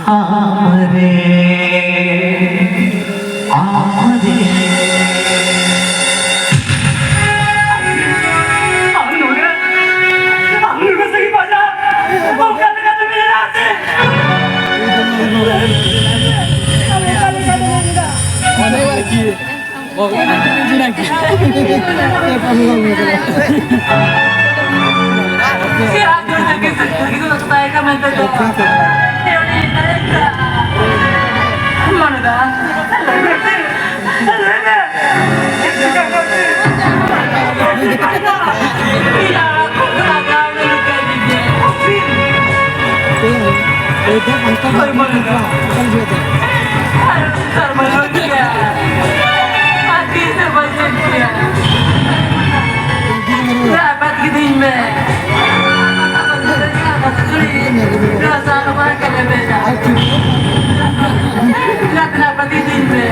ᱟᱢᱨᱮ, ᱟᱢᱨᱮ᱾ ᱟᱢ ᱱᱚᱰᱮ, ᱟᱢ ᱱᱚᱰᱮ ᱥᱟᱹᱦᱤ ᱵᱟᱡᱟᱨ, ᱚᱠᱟ ᱞᱮᱠᱟ ᱛᱮ ᱢᱮᱱᱟᱜᱼᱟ ᱥᱮ? ᱟᱢ ᱚᱠᱟ ᱞᱮᱠᱟ ᱛᱮ ᱢᱮᱱᱟᱜᱼᱟ? ᱨᱟᱯᱟᱜ ᱠᱤᱫᱤᱧ ᱢᱮ᱾ ᱨᱟᱥᱟ ᱨᱟᱯᱟᱜ ᱠᱟᱛᱮ ᱵᱮᱡᱟ᱾ ᱨᱟᱯᱟᱜ ᱠᱤᱫᱤᱧ ᱢᱮ᱾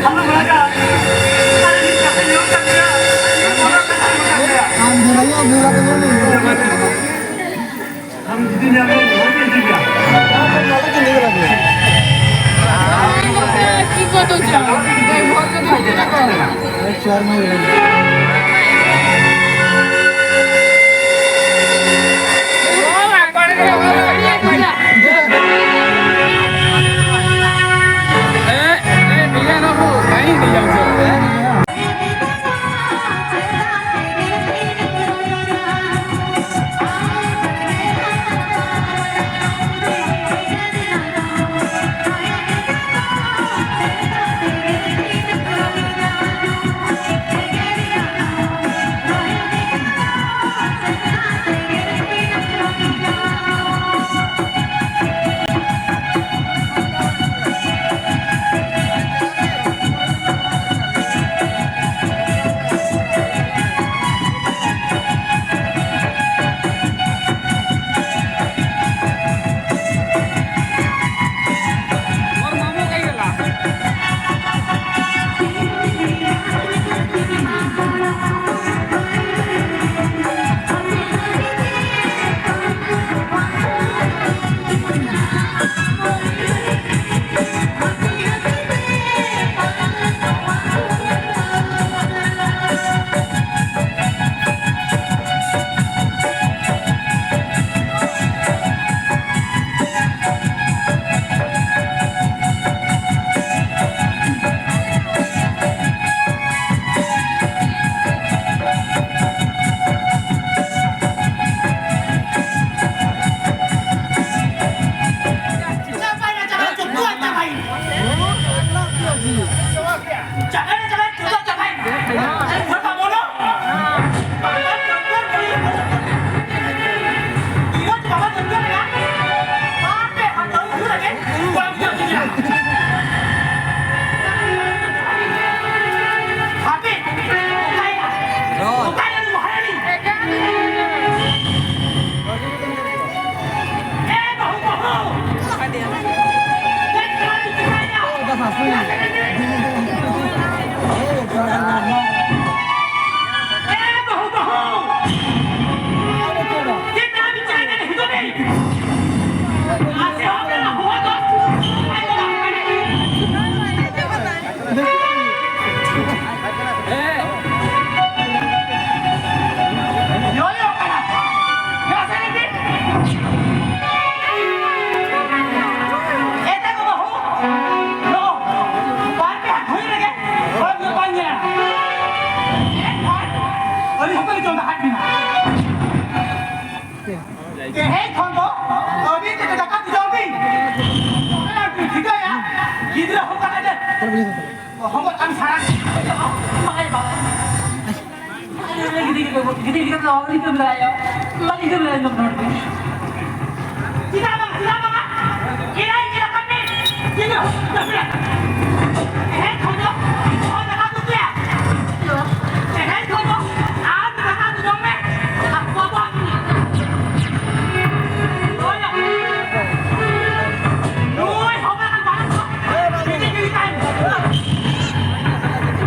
ᱟᱞᱚᱢ ᱨᱟᱜᱟ᱾ ᱟᱨ ᱢᱤᱫ ᱠᱟᱛᱷᱟᱧ ᱞᱟᱹᱭ ᱠᱟᱜ ᱢᱮᱭᱟ᱾ ᱟᱢ ᱡᱩᱫᱤ ᱧᱟᱢᱮᱢ ᱵᱷᱚᱡᱽ ᱤᱫᱤ ᱢᱮᱭᱟ᱾ ᱛᱮᱦᱮᱧ ᱠᱷᱚᱱ ᱫᱚ ᱟᱹᱵᱤᱱ ᱛᱮᱜᱮ ᱫᱟᱠᱟ ᱩᱛᱩ ᱡᱚᱢ ᱵᱤᱱ᱾ ᱚᱱᱟ ᱵᱤᱱ ᱴᱷᱤᱠᱟᱹᱭᱟ, ᱜᱤᱫᱽᱨᱟᱹ ᱦᱚᱸ ᱠᱟᱱᱟ ᱞᱮ᱾ ᱦᱚᱸ ᱠᱟᱱ ᱥᱟᱨᱟ ᱵᱟᱭ ᱵᱟᱭ᱾ ᱜᱤᱫᱽᱨᱟᱹ ᱜᱤᱫᱽᱨᱟᱹ ᱜᱤᱫᱽᱨᱟᱹ ᱫᱚ ᱟᱹᱣᱨᱤ ᱠᱚ ᱵᱮᱲᱟᱭᱟ᱾ ᱵᱟᱹᱞᱤᱧ ᱠᱚ ᱵᱮᱲᱟᱭᱟ ᱡᱚᱢ ᱦᱚᱲ ᱠᱚ᱾ ᱪᱮᱫᱟᱜ ᱵᱟᱝ, ᱪᱮᱫᱟᱜ ᱵᱟᱝ? ᱮᱭᱟᱭ ᱪᱮᱫ ᱞᱮᱠᱟ ᱢᱮ? ᱪᱮᱫ ᱫᱚ? ᱛᱮᱦᱮᱧ ᱠᱷᱚᱱ ᱫᱚ ᱚᱞ ᱫᱟᱠᱟ ᱩᱛᱩ ᱯᱮ᱾ ᱛᱮᱦᱮᱧ ᱠᱷᱚᱱ ᱫᱚ ᱟᱨ ᱫᱟᱠᱟ ᱩᱛᱩ ᱡᱚᱢ ᱢᱮ᱾ ᱟᱨ ᱵᱟᱵᱟ ᱱᱩᱭ ᱦᱚᱯᱚᱱ ᱠᱟᱱ ᱵᱟᱝ ᱫᱚ ᱵᱤᱡᱤ ᱜᱤᱲᱤ ᱛᱟᱭ᱾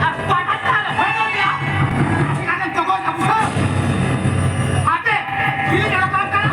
ᱟᱨ ᱯᱟᱴᱟ ᱛᱟᱦᱞᱮ ᱦᱚᱭ ᱫᱚ ᱜᱮᱭᱟ᱾ ᱪᱤᱠᱟᱹᱛᱮᱢ ᱪᱚᱜᱚᱡ ᱟᱵᱚ ᱥᱟᱶ? ᱟᱯᱮ ᱪᱤᱞᱤ ᱠᱟᱱᱟ ᱵᱟᱝ ᱠᱟᱱᱟ?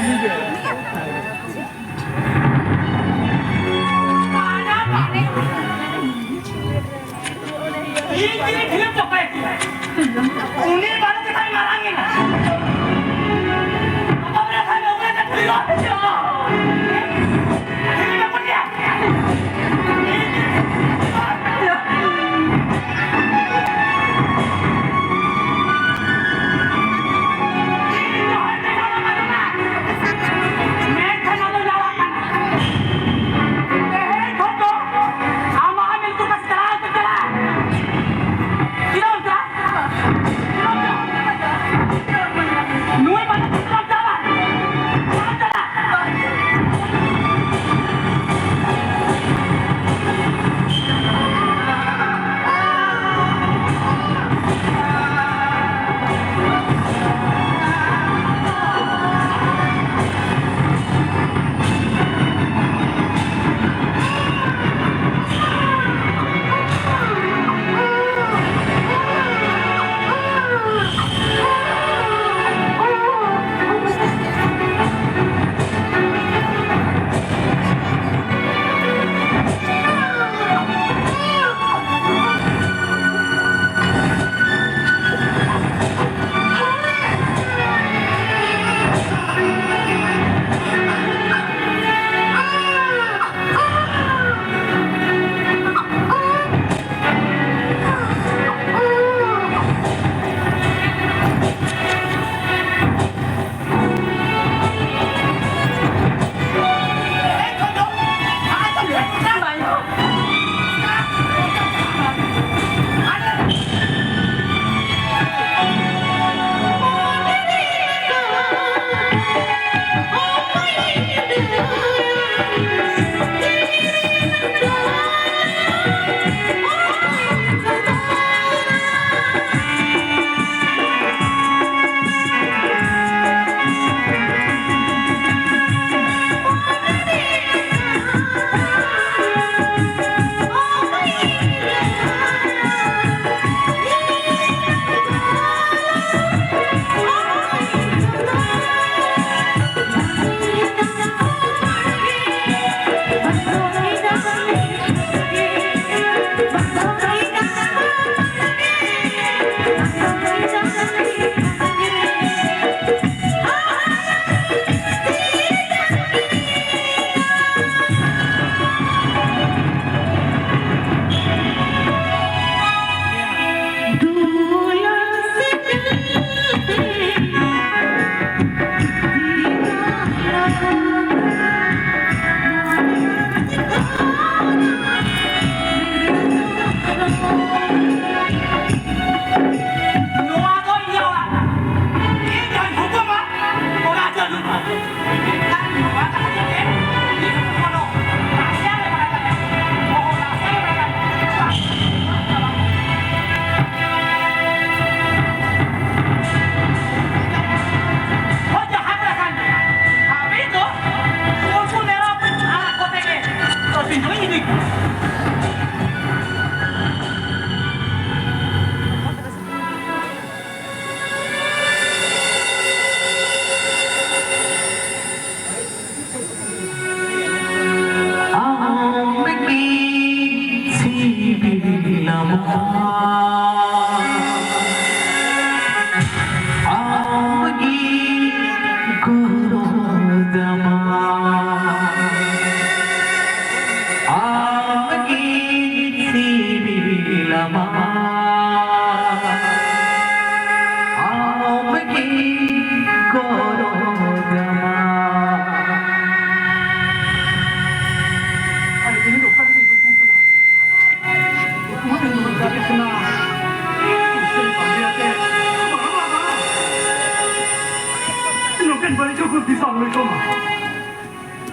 ᱤᱧ ᱛᱮᱜᱮ ᱴᱷᱤᱠ ᱪᱟᱵᱟᱭ ᱛᱤᱧᱟ᱾ ᱩᱱᱤ ᱵᱟᱹᱱᱩᱜ ᱠᱷᱟᱱ ᱢᱟᱨᱟᱝ ᱮᱱᱟ᱾ ᱟᱯᱟ ᱵᱮᱲᱟ ᱠᱷᱟᱱ ᱫᱚ ᱩᱱᱤ ᱫᱚ ᱴᱷᱤᱠ ᱚᱪᱚ᱾ ᱴᱷᱤᱠ ᱚᱪᱚ᱾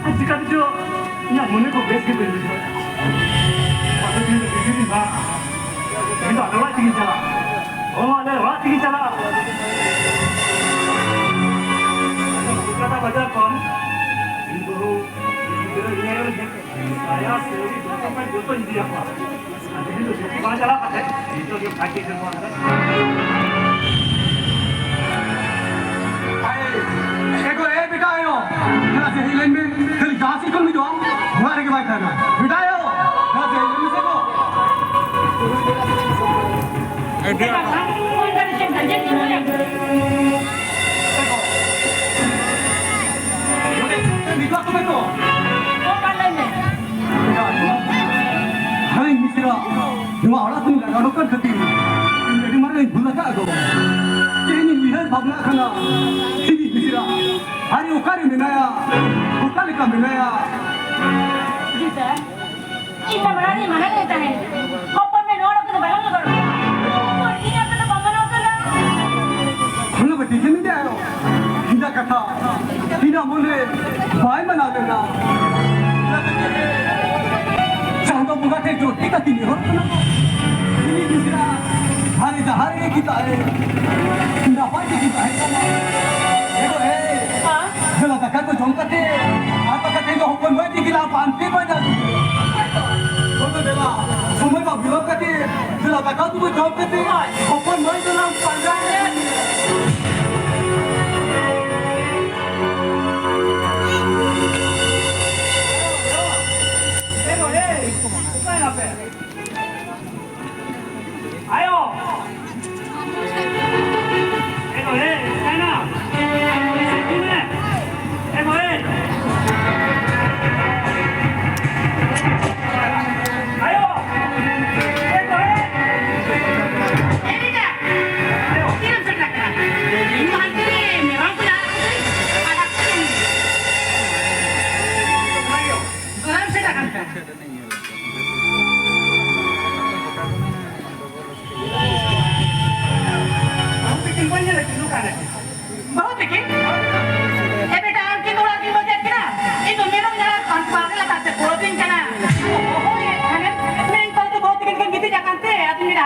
ᱟᱨ ᱪᱤᱠᱟᱹ ᱛᱮᱪᱚ ᱤᱧᱟᱹᱜ ᱢᱚᱱᱮ ᱠᱚ ᱵᱮᱥ ᱜᱮ ᱵᱟᱹᱧ ᱵᱩᱡᱷᱟᱹᱣᱮᱫᱼᱟ᱾ ᱟᱫᱚ ᱛᱮᱦᱮᱧ ᱫᱚ ᱵᱤᱡᱽᱞᱤ ᱵᱟᱝ, ᱛᱮᱦᱮᱧ ᱫᱚ ᱟᱞᱮ ᱚᱲᱟᱜ ᱛᱮᱜᱮᱧ ᱪᱟᱞᱟᱜᱼᱟ᱾ ᱦᱚᱸ, ᱟᱞᱮ ᱚᱲᱟᱜ ᱛᱮᱜᱮᱧ ᱪᱟᱞᱟᱜᱼᱟ᱾ ᱠᱳᱞᱠᱟᱛᱟ ᱵᱟᱡᱟᱨ ᱠᱷᱚᱱ ᱤᱧ ᱵᱟᱹᱦᱩ, ᱤᱧ ᱜᱤᱫᱽᱨᱟᱹ, ᱤᱧ ᱟᱭᱳ, ᱥᱟᱭᱟ, ᱥᱟᱹᱲᱤ, ᱫᱚᱛᱚ ᱠᱚ ᱡᱚᱛᱚᱧ ᱤᱫᱤᱭᱟᱠᱚᱣᱟ᱾ ᱟᱨ ᱛᱮᱦᱮᱧ ᱫᱚ ᱫᱤᱠᱩ ᱵᱟᱝ ᱪᱟᱞᱟᱣ ᱠᱟᱛᱮ ᱱᱤᱛᱚᱜ ᱜᱮ ᱯᱷᱟᱸᱠᱤ ᱥᱮᱱ ᱠᱚᱣᱟ᱾ ᱮ ᱜᱚ, ᱮ ᱵᱮᱴᱟ ᱟᱭᱳ, ᱱᱟᱥᱮ ᱦᱮᱡ ᱞᱮᱱ ᱢᱮ᱾ ᱠᱷᱟᱹᱞᱤ ᱡᱟᱦᱟᱸ ᱥᱮᱫ ᱠᱷᱚᱱ ᱦᱤᱡᱩᱜ ᱟᱢ, ᱚᱲᱟᱜ ᱨᱮᱜᱮ ᱵᱟᱭ ᱛᱟᱦᱮᱱᱟ᱾ ᱵᱮᱴᱟ ᱟᱭᱳ, ᱱᱟᱥᱮ ᱦᱮᱡ ᱞᱮᱱ ᱢᱮᱥᱮ ᱜᱚ᱾ ᱱᱚᱰᱮ ᱦᱤᱡᱩᱜ ᱟᱠᱚ ᱢᱮ ᱛᱚ᱾ ᱦᱮᱸ, ᱢᱤᱥᱨᱟ, ᱱᱚᱣᱟ ᱚᱲᱟᱜ ᱠᱷᱚᱱ ᱞᱟᱜᱟ ᱩᱰᱩᱠ ᱠᱟᱱ ᱠᱷᱟᱹᱛᱤᱨ ᱤᱧ ᱟᱹᱰᱤ ᱢᱟᱨᱟᱝ ᱤᱧ ᱵᱷᱩᱞ ᱟᱠᱟᱫ ᱫᱚ᱾ ᱛᱮᱦᱮᱧ ᱤᱧ ᱩᱭᱦᱟᱹᱨ ᱵᱷᱟᱵᱽᱱᱟᱜ ᱠᱟᱱᱟ, ᱤᱧ ᱢᱤᱥᱨᱟ, ᱟᱨᱮ ᱚᱠᱟᱨᱮ ᱢᱮᱱᱟᱭᱟ? ᱚᱠᱟ ᱞᱮᱠᱟ ᱢᱮᱱᱟᱭᱟ? ᱡᱤ ᱥᱟᱨ, ᱤᱧ ᱢᱟ ᱢᱟᱲᱟᱝ ᱨᱤᱧ ᱢᱟᱱᱟ ᱞᱮᱫ ᱛᱟᱦᱮᱸᱫ, ᱦᱚᱯᱚᱱ ᱢᱮ ᱱᱚᱣᱟ ᱚᱲᱟᱜ ᱠᱷᱚᱱ ᱫᱚ ᱵᱟᱞᱟᱝ ᱞᱟᱜᱟ ᱩᱰᱩᱠᱚᱜᱼᱟ᱾ ᱤᱧ ᱟᱯᱮ ᱫᱚ ᱵᱟᱢ ᱢᱟᱱᱟᱣ ᱠᱟᱱᱟ᱾ ᱦᱟᱱᱟ ᱵᱟᱹᱴᱤ ᱜᱮ ᱢᱮᱱᱟᱭᱟ᱾ ᱤᱧᱟᱹᱜ ᱠᱟᱛᱷᱟ, ᱤᱧᱟᱹᱜ ᱢᱚᱱᱮ ᱵᱟᱭ ᱢᱟᱱᱟᱣ ᱞᱮᱱᱟ᱾ ᱪᱟᱸᱫᱚ ᱵᱚᱸᱜᱟ ᱴᱷᱮᱱ ᱡᱚᱴᱮᱫ ᱠᱟᱛᱮ ᱱᱮᱦᱚᱨ ᱠᱟᱱᱟ᱾ ᱩᱱᱤ ᱜᱤᱫᱽᱨᱟᱹ ᱦᱟᱨᱮ ᱡᱟᱦᱟᱸ ᱨᱮᱜᱮ ᱠᱤᱱ ᱛᱟᱦᱮᱸ, ᱱᱟᱯᱟᱭ ᱛᱮᱠᱤᱱ ᱛᱟᱦᱮᱸ ᱠᱟᱱᱟ᱾ ᱮ ᱜᱚ, ᱮ, ᱦᱮᱸ? ᱫᱮᱞᱟ ᱫᱟᱠᱟ ᱠᱚ ᱡᱚᱢ ᱠᱟᱛᱮ, ᱟᱨ ᱫᱟᱠᱟ ᱛᱮᱦᱮᱧ ᱫᱚ ᱦᱚᱯᱚᱱ ᱢᱟᱹᱭ ᱛᱤᱠᱤᱱ ᱞᱟᱝ ᱯᱟᱱᱛᱮ ᱯᱟᱸᱡᱟ ᱠᱮᱫᱮᱭᱟ᱾ ᱦᱳᱭ ᱛᱚ᱾ ᱦᱳᱭ ᱛᱚ, ᱫᱮᱞᱟ, ᱥᱚᱢᱚᱭ ᱵᱟᱝ ᱵᱤᱞᱚᱢ ᱠᱟᱛᱮ, ᱫᱮᱞᱟ ᱫᱟᱠᱟ ᱩᱛᱩ ᱠᱚ ᱡᱚᱢ ᱠᱟᱛᱮ, ᱦᱳᱭ᱾ ᱦᱚᱯᱚᱱ ᱢᱟᱹᱭ ᱫᱚᱞᱟᱝ ᱯᱟᱸᱡᱟ ᱧᱟᱢᱮᱭᱟ᱾ ᱮ ᱜᱚ, ᱮ, ᱚᱠᱟᱭ ᱱᱟᱯᱮ? ᱟᱭᱳ! ᱮ ᱜᱚ, ᱮ, ᱚᱠᱟᱭᱱᱟᱢ? ᱥᱟᱹᱠᱤ ᱢᱮ᱾ ᱮ ᱜᱚ, ᱮ! ᱟᱭᱳ! ᱮ ᱜᱚ, ᱮ! ᱮ ᱵᱮᱴᱟ!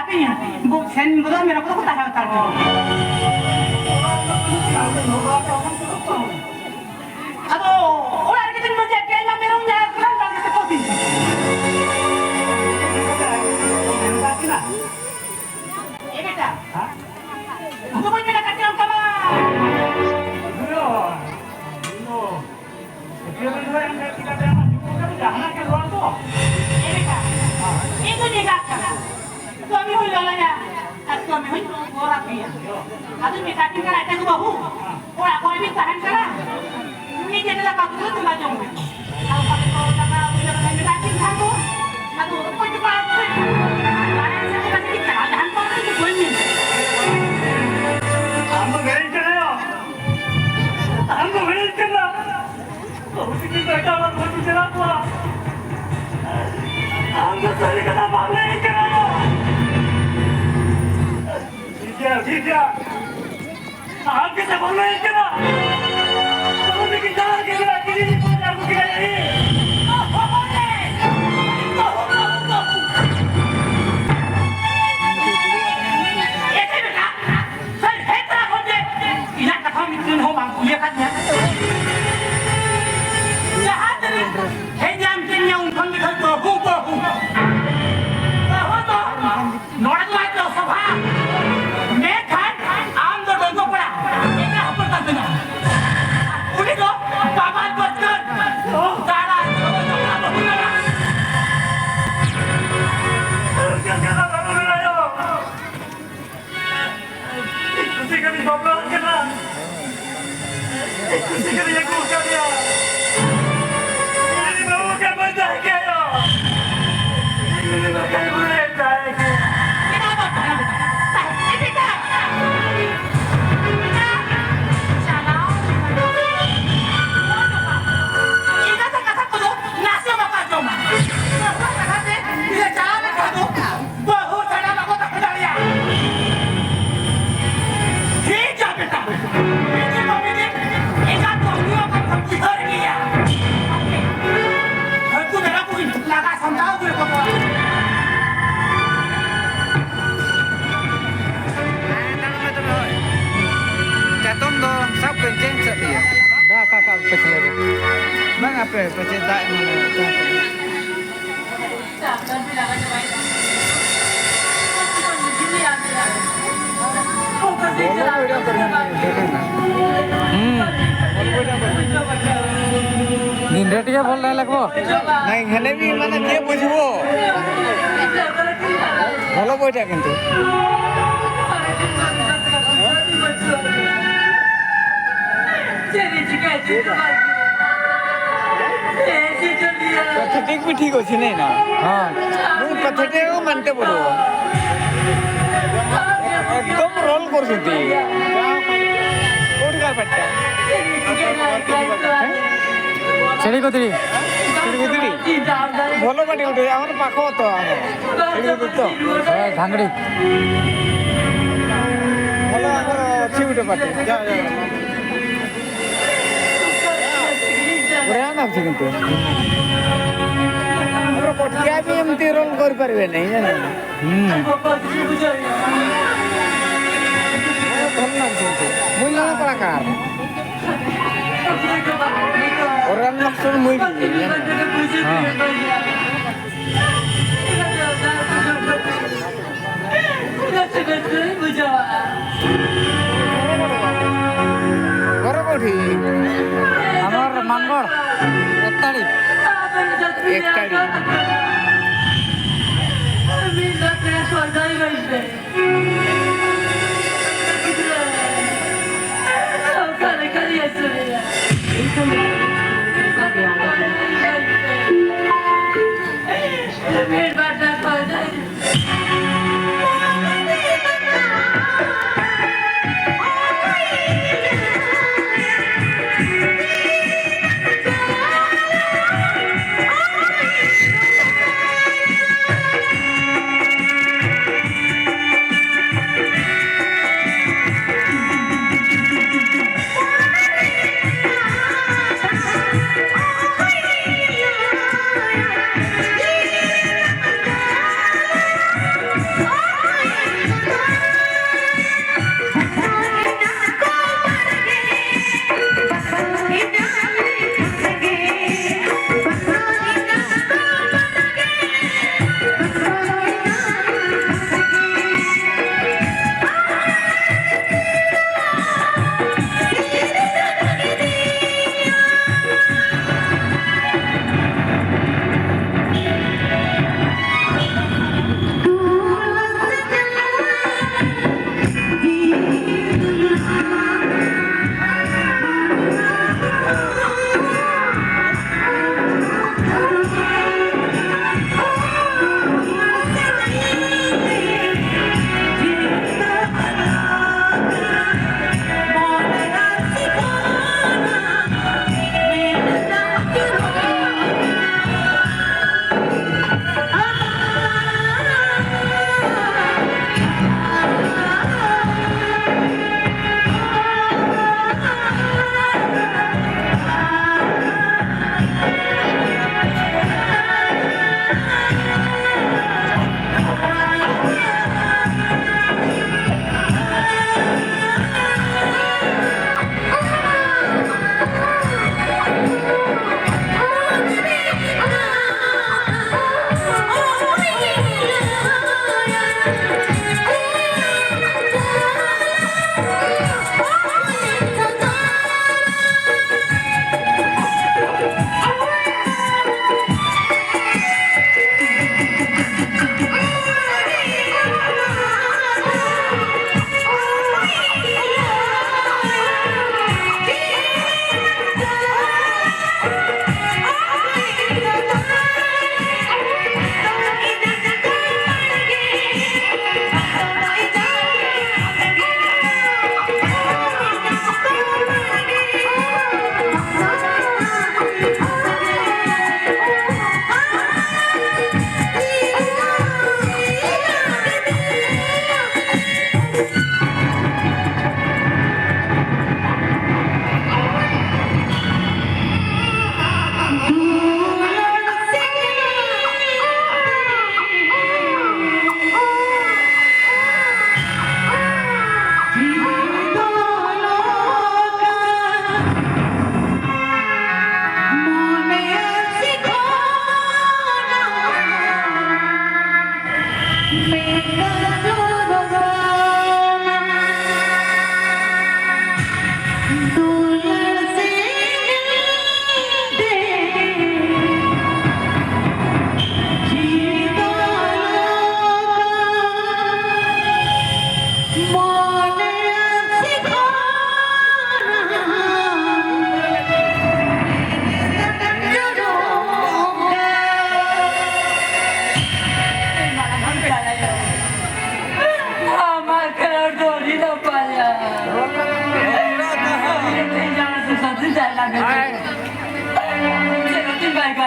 ᱟᱹᱛᱤᱧᱟ᱾ ᱵᱩ-, ᱥᱮᱱ ᱜᱚᱫᱚᱜ ᱢᱮᱨᱚᱢ ᱠᱚᱫᱚ ᱠᱚ ᱛᱟᱦᱮᱸ ᱦᱟᱛᱟᱲ ᱠᱚᱜᱼᱟ᱾ ᱟᱫᱚ ᱚᱲᱟᱜ ᱨᱮᱜᱮ ᱛᱤᱧ ᱢᱟᱹᱡᱷᱤ ᱟᱴᱠᱟᱭ ᱢᱟ ᱢᱮᱨᱚᱢ ᱧᱟᱢ ᱠᱟᱱᱟ, ᱵᱟᱝ ᱥᱮ ᱠᱚ ᱛᱤᱧ᱾ ᱮ ᱵᱮᱴᱟ, ᱩᱱᱠᱩ ᱵᱟᱹᱧ ᱢᱮᱱᱟ ᱠᱟᱹᱴᱤᱡ ᱚᱱᱠᱟ ᱢᱟ᱾ ᱤᱭᱟᱹ ᱵᱮᱱ ᱨᱚᱲ ᱮᱱ ᱠᱷᱟᱱ ᱪᱤᱠᱟᱹᱛᱮ ᱟᱢᱟᱜ ᱧᱩᱛᱩᱢ ᱠᱟᱛᱮ ᱡᱟᱦᱟᱱᱟᱜ ᱜᱮ ᱨᱚᱲ ᱫᱚ? ᱮ ᱵᱮᱴᱟ, ᱤᱧ ᱫᱚ ᱮᱸᱜᱟᱛ ᱠᱟᱱᱟ᱾ ᱠᱟᱹᱢᱤ ᱦᱚᱸᱧ ᱞᱟᱸᱜᱟᱭᱟ, ᱟᱨ ᱠᱟᱹᱢᱤ ᱦᱚᱸᱧ ᱵᱚᱨᱟᱫ ᱜᱮᱭᱟ᱾ ᱟᱫᱚᱧ ᱢᱮᱛᱟ ᱠᱤᱱ ᱠᱟᱱᱟ, ᱮᱴᱟᱜ ᱵᱟᱹᱦᱩ, ᱚᱲᱟᱜ ᱠᱚᱨᱮ ᱵᱤᱱ ᱛᱟᱦᱮᱱ ᱠᱟᱱᱟ, ᱱᱤᱡᱮ ᱛᱮ ᱫᱟᱠᱟ ᱩᱛᱩ ᱪᱚᱸᱫᱟ ᱡᱚᱝ ᱢᱮ᱾ ᱟᱨ ᱚᱠᱟ ᱠᱚ ᱫᱟᱠᱟ ᱩᱛᱩ ᱞᱮᱠᱟ ᱢᱮᱛᱟ ᱠᱤᱱ ᱠᱷᱟᱱ ᱫᱚ, ᱟᱫᱚ ᱚᱠᱚᱭ ᱪᱚ ᱯᱟᱲᱟᱜ ᱠᱟᱱᱟ᱾ ᱟᱨ ᱟᱡ ᱥᱮᱫ ᱠᱟᱹᱴᱤᱡ ᱪᱟᱞᱟᱣ ᱡᱟᱦᱟᱱ ᱠᱚ ᱟᱹᱰᱤ ᱵᱟᱹᱧ ᱢᱮᱱ᱾ ᱟᱢ ᱫᱚ ᱜᱟᱹᱭ ᱠᱟᱱᱟᱭᱟ᱾ ᱟᱢ ᱫᱚ ᱵᱟᱹᱲᱤᱡ ᱠᱟᱱᱟ᱾ ᱵᱟᱹᱦᱩ ᱛᱤᱠᱤᱱ ᱫᱚ ᱮᱴᱟᱜ ᱦᱚᱲ ᱵᱟᱹᱦᱩ ᱪᱟᱞᱟᱣ ᱠᱚᱣᱟ᱾ ᱟᱢ ᱫᱚ ᱥᱟᱹᱨᱤ ᱠᱟᱛᱷᱟ ᱵᱟᱢ ᱞᱟᱹᱭ ᱠᱟᱱᱟ᱾ ᱴᱷᱤᱠ ᱜᱮᱭᱟ, ᱴᱷᱤᱠ ᱜᱮᱭᱟ᱾ ᱟᱢ ᱜᱮᱥᱮ ᱵᱟᱢ ᱞᱟᱹᱭ ᱠᱟᱱᱟ᱾ ᱵᱟᱹᱦᱩ ᱛᱤᱠᱤᱱ ᱡᱟᱦᱟᱸ ᱜᱮ ᱢᱮᱱᱟᱜ ᱠᱤᱱ ᱠᱚ ᱟᱹᱜᱩ ᱠᱮᱫᱟ ᱤᱧ᱾ ᱵᱟᱹᱦᱩ, ᱵᱟᱹᱦᱩ, ᱵᱟᱹᱦᱩ, ᱵᱟᱹᱦᱩ᱾ ᱮ ᱵᱮᱴᱟ, ᱥᱟᱹᱨᱤ ᱦᱮᱡ ᱛᱚᱨᱟ ᱠᱷᱚᱱ ᱜᱮ ᱤᱧᱟᱹᱜ ᱠᱟᱛᱷᱟ ᱢᱤᱫ ᱫᱤᱱ ᱦᱚᱸ ᱵᱟᱢ ᱠᱩᱞᱤ ᱟᱠᱟᱫᱤᱧᱟ᱾ ᱡᱟᱦᱟᱸ ᱛᱤᱱᱟᱹᱜ ᱦᱮᱡ ᱧᱟᱢ ᱠᱮᱫ ᱢᱮᱭᱟ, ᱩᱱ ᱠᱷᱚᱱ ᱜᱮ ᱠᱷᱟᱹᱞᱤ ᱵᱟᱹᱦᱩ, ᱵᱟᱹᱦᱩ᱾ ᱵᱟᱹᱦᱩ ᱫᱚ ᱱᱚᱰᱮ ᱫᱚ ᱟᱡ ᱫᱚ ᱥᱚᱵᱷᱟ᱾ ᱢᱮᱱᱠᱷᱟᱱ ᱟᱢ ᱫᱚ ᱰᱚᱸᱜᱚ ᱠᱚᱲᱟ, ᱮᱴᱟᱜ ᱦᱚᱯᱚᱱ ᱠᱟᱱ ᱛᱤᱧᱟ᱾ ᱩᱱᱤ ᱫᱚ ᱵᱟᱵᱟ ᱵᱟᱹᱫᱽ ᱠᱟᱱ᱾ ᱫᱟᱬᱟ ᱡᱚᱝ ᱫᱚ ᱵᱟᱹᱦᱩ ᱠᱟᱱᱟ᱾ ᱠᱩᱥᱤ ᱠᱟᱛᱮᱧ ᱵᱟᱯᱞᱟ ᱠᱟᱱᱟ᱾ ᱠᱩᱥᱤ ᱠᱟᱛᱮᱧ ᱟᱹᱜᱩ ᱟᱠᱟᱫᱮᱭᱟ᱾ ᱤᱧ ᱵᱟᱹᱦᱩ ᱠᱟᱱ ᱵᱟᱹᱧ ᱛᱟᱦᱮᱸ ᱠᱮᱭᱟ᱾ ᱤᱧ ᱵᱟᱹᱦᱩ ᱠᱟᱱ ᱵᱟᱹᱧ ᱛᱟᱦᱮᱸ ᱠᱮᱭᱟ᱾ ᱪᱟᱞᱟᱣ ᱮᱸᱜᱟᱛᱟᱜ ᱠᱟᱛᱷᱟ ᱠᱚᱫᱚ ᱱᱟᱥᱮ ᱵᱟᱠᱚ ᱟᱸᱡᱚᱢᱟ᱾ ᱵᱟᱹᱦᱩ ᱠᱟᱛᱷᱟ ᱛᱮ ᱤᱧ ᱪᱟᱞᱟᱣ ᱞᱮᱱᱠᱷᱟᱱ ᱫᱚ ᱵᱟᱹᱦᱩ ᱪᱷᱟᱰᱟ ᱵᱟᱠᱚ ᱛᱟᱦᱮᱸ ᱫᱟᱲᱮᱭᱟᱜᱼᱟ᱾ ᱴᱷᱤᱠ ᱜᱮᱭᱟ ᱵᱮᱴᱟ, ᱢᱤᱫ ᱫᱤᱱ ᱵᱟᱝ ᱢᱤᱫ ᱫᱤᱱ ᱮᱸᱜᱟᱛ ᱫᱚ ᱦᱩᱭᱩᱜᱼᱟ ᱠᱟᱱ ᱠᱷᱟᱱ ᱜᱮ᱾ ᱟᱯᱮ ᱯᱟᱪᱮ ᱫᱟᱜ ᱮᱢᱟᱱ ᱞᱮ᱾ ᱦᱩᱸ᱾ ᱫᱤᱱ ᱨᱮ ᱴᱤᱠᱟ ᱵᱚᱞ ᱰᱟᱭᱞᱚᱜ ᱵᱚ᱾ ᱱᱟᱭ ᱦᱮᱱᱮ ᱵᱤ ᱢᱟᱱᱮ ᱪᱮᱫ ᱵᱩᱡᱷᱟᱹᱣ? ᱵᱚᱞᱚ ᱵᱚᱭᱴᱟ ᱠᱤᱱᱛᱩ᱾ ᱯᱮᱛᱷᱮᱴᱤᱠ ᱵᱤ ᱴᱷᱤᱠ ᱚᱪᱷᱮ ᱱᱟᱭ ᱱᱟ। ᱦᱮᱸ। ମୁଁ ପେଥେଟିକ୍ କୁ ମାନତେ ପଡ଼ିବ। ଏକଦମ ରୋଲ କରୁଛନ୍ତି। କୋଉଠିକାର ପାଟିଟା? ଛେଳି କତିରି। ଛେଳି କତିରି? ଭଲ ପାଟି ଗୋଟେ, ଆମର ପାଖ ତ ଆମର। ଛେଳି କତିରି ତ। ଏ ଧାଙ୍ଗଡ଼ି। ଭଲ ଆମର ଅଛି ଗୋଟେ ପାଟି। ବଢ଼ିଆ ଲାଗୁଛି କିନ୍ତୁ। ଆମର କଟିଆ ବି ଏମିତି ରୋଲ କରିପାରିବେ ନାହିଁ, ଜାଣିଲ ନା? ହୁଁ। ଭଲ ଲାଗୁଛି କିନ୍ତୁ। ମୁଁ ଜଣେ କଳାକାର। ଓରାଲ ନକ୍ସଲ ମୁଇଁ ବି, ଜାଣିଲ ନା? ହଁ। ଘର କୋଉଠି? ଆମର ମାନଗଡ଼, ଏକତାଳି। ଏକତାଳି।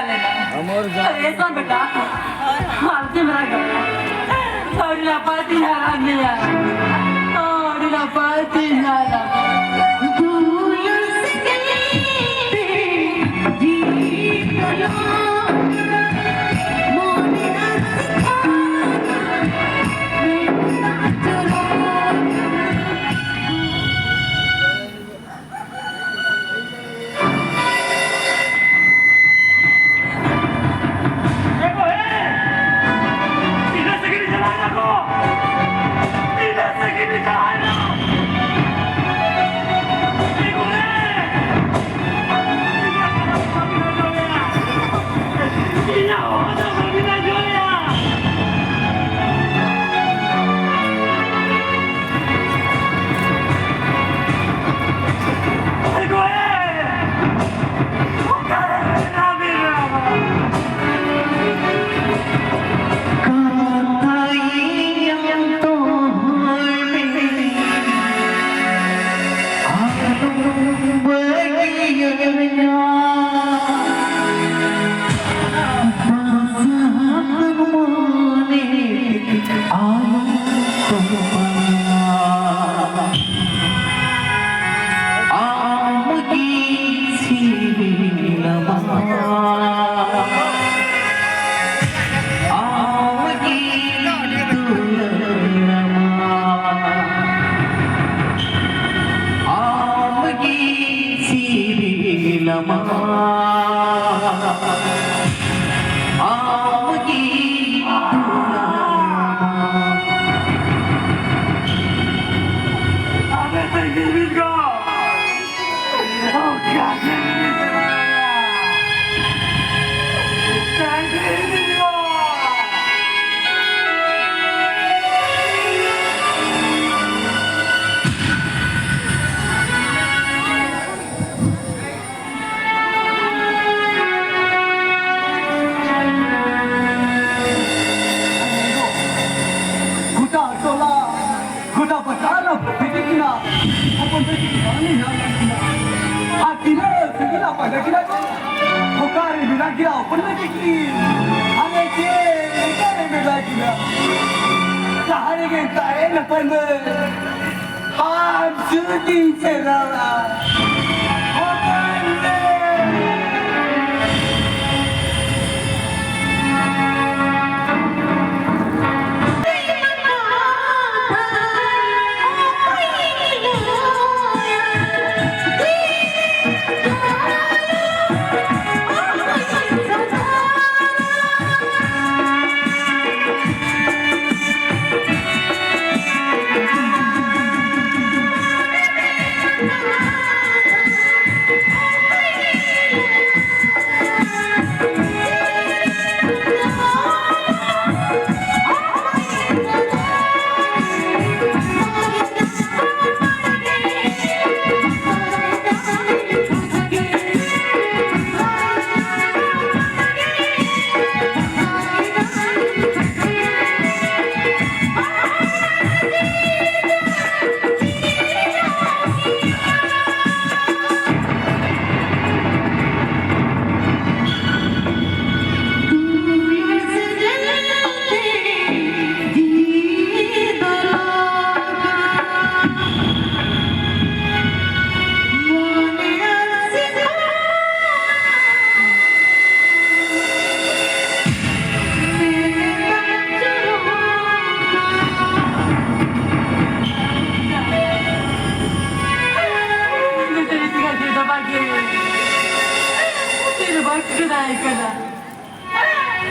ᱞᱮᱱᱟ᱾ ᱟᱢᱚᱨ ᱡᱟᱱ᱾ ᱟᱨ ᱮᱥᱟ ᱵᱮᱴᱟ, ᱟᱨ ᱪᱮᱫ ᱢᱮᱱᱟᱜ ᱠᱟᱫᱟ? ᱟᱹᱰᱤ ᱱᱟᱯᱟᱭ ᱛᱤᱧ ᱦᱟᱨᱟ ᱢᱮᱭᱟ᱾ ᱟᱹᱰᱤ ᱱᱟᱯᱟᱭ ᱛᱤᱧ ᱦᱟᱨᱟ᱾ ᱜᱤᱨᱟ ᱦᱚᱯᱚᱱ ᱢᱮ ᱛᱤᱠᱤ, ᱦᱟᱱᱮ ᱪᱮᱫ ᱞᱮᱠᱟ ᱨᱮ ᱢᱮᱛᱟ ᱠᱤᱱᱟ? ᱡᱟᱦᱟᱸ ᱨᱮᱜᱮ ᱛᱟᱦᱮᱱ ᱦᱚᱯᱚᱱ ᱢᱮ, ᱟᱢ ᱥᱩᱨᱛᱤᱧ ᱥᱮᱱᱚᱜᱼᱟ᱾ ᱦᱚᱯᱚᱱ ᱢᱮ᱾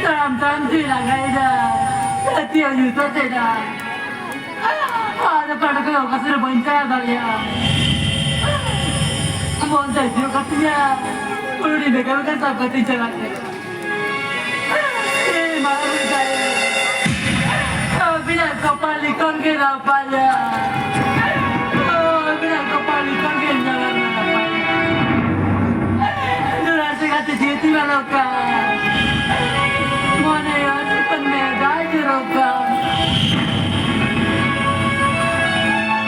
ᱛᱟᱲᱟᱢ ᱛᱟᱲᱟᱢ ᱛᱮ ᱞᱟᱸᱜᱟᱭᱮᱱᱟ᱾ ᱜᱟᱛᱮ ᱦᱚᱸ ᱧᱩᱛᱟᱹᱛ ᱮᱱᱟ᱾ ᱟᱫᱚ ᱯᱟᱲᱦᱟᱣ ᱠᱚ ᱚᱠᱟ ᱥᱮᱫ ᱦᱚᱸ ᱵᱟᱹᱧ ᱪᱟᱞᱟᱣ ᱫᱟᱲᱮᱭᱟᱜᱼᱟ᱾ ᱢᱚᱱ ᱛᱟᱭ ᱦᱤᱡᱩᱜ ᱠᱟᱱ ᱛᱤᱧᱟ᱾ ᱩᱱᱤ ᱵᱮᱠᱟᱨ ᱵᱮᱠᱟᱨ ᱥᱟᱵ ᱠᱟᱛᱮᱧ ᱪᱟᱞᱟᱜ ᱠᱟᱱᱟ᱾ ᱮ ᱢᱟ, ᱩᱱᱤ ᱫᱟᱨᱮ᱾ ᱟᱹᱵᱤᱱᱟᱜ ᱠᱚᱯᱟᱞ ᱞᱤᱠᱷᱚᱱ ᱜᱮ ᱨᱟᱯᱟᱡᱟ᱾ ᱟᱹᱵᱤᱱᱟᱜ ᱠᱚᱯᱟᱞ ᱞᱤᱠᱷᱚᱱ ᱜᱮ ᱨᱟᱯᱟᱡᱟ᱾ ᱫᱩᱞᱟᱹᱲ ᱥᱮ ᱜᱟᱛᱮ ᱡᱤᱣᱤ ᱛᱤᱧ ᱵᱟᱞᱚᱠᱟ᱾ ᱢᱚᱱᱮ ᱟᱹᱰᱤ ᱠᱷᱚᱱ ᱢᱮ ᱫᱟᱜ ᱡᱚᱨᱚᱜ ᱠᱟᱱ᱾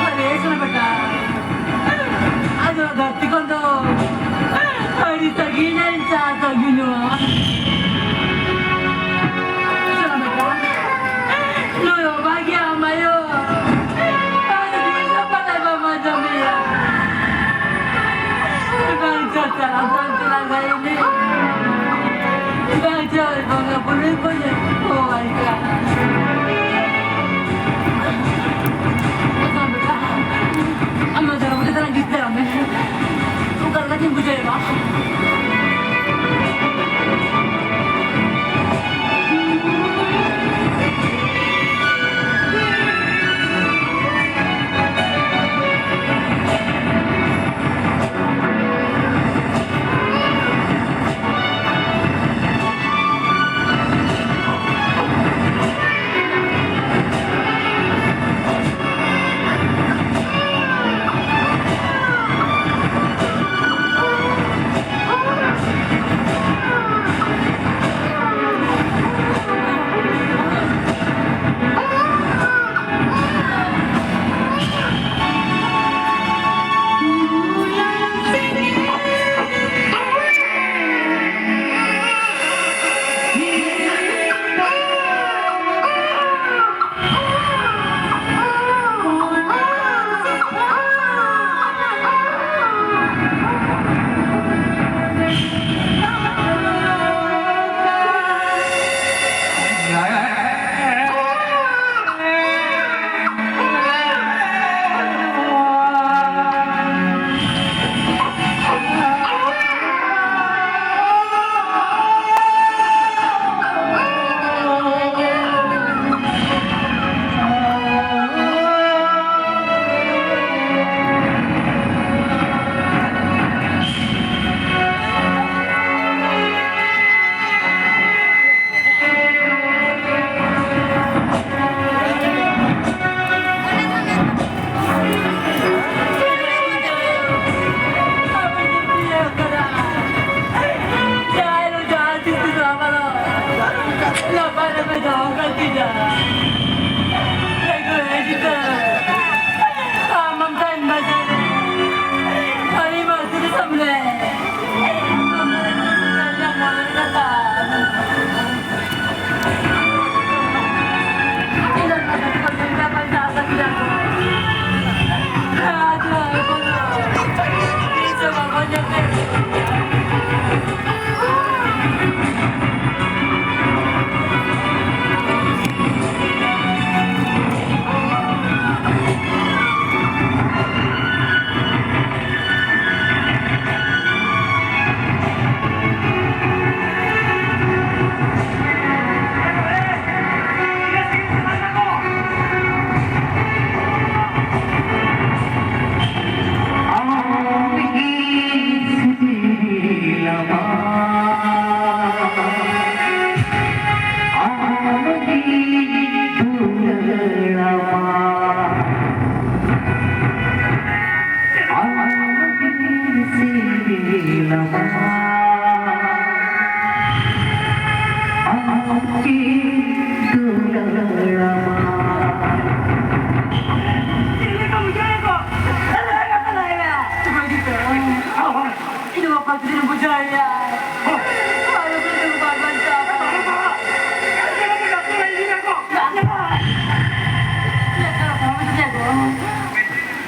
ᱟᱨᱮ ᱥᱚᱱᱟ ᱵᱮᱴᱟ, ᱟᱫᱚ ᱫᱷᱟᱹᱨᱛᱤ ᱠᱷᱚᱱ ᱫᱚ ᱟᱹᱰᱤ ᱥᱟᱺᱜᱤᱧ ᱨᱮᱧ ᱪᱟᱞᱟᱜ ᱠᱟᱱᱟ᱾ ᱡᱩᱫᱤ ᱵᱩᱡᱷᱟᱹᱣ ᱮᱭᱟ᱾ ᱦᱳᱭ, ᱩᱱᱤ ᱫᱚ ᱵᱟᱭ ᱵᱟᱧᱪᱟᱣ ᱠᱟᱱᱟ᱾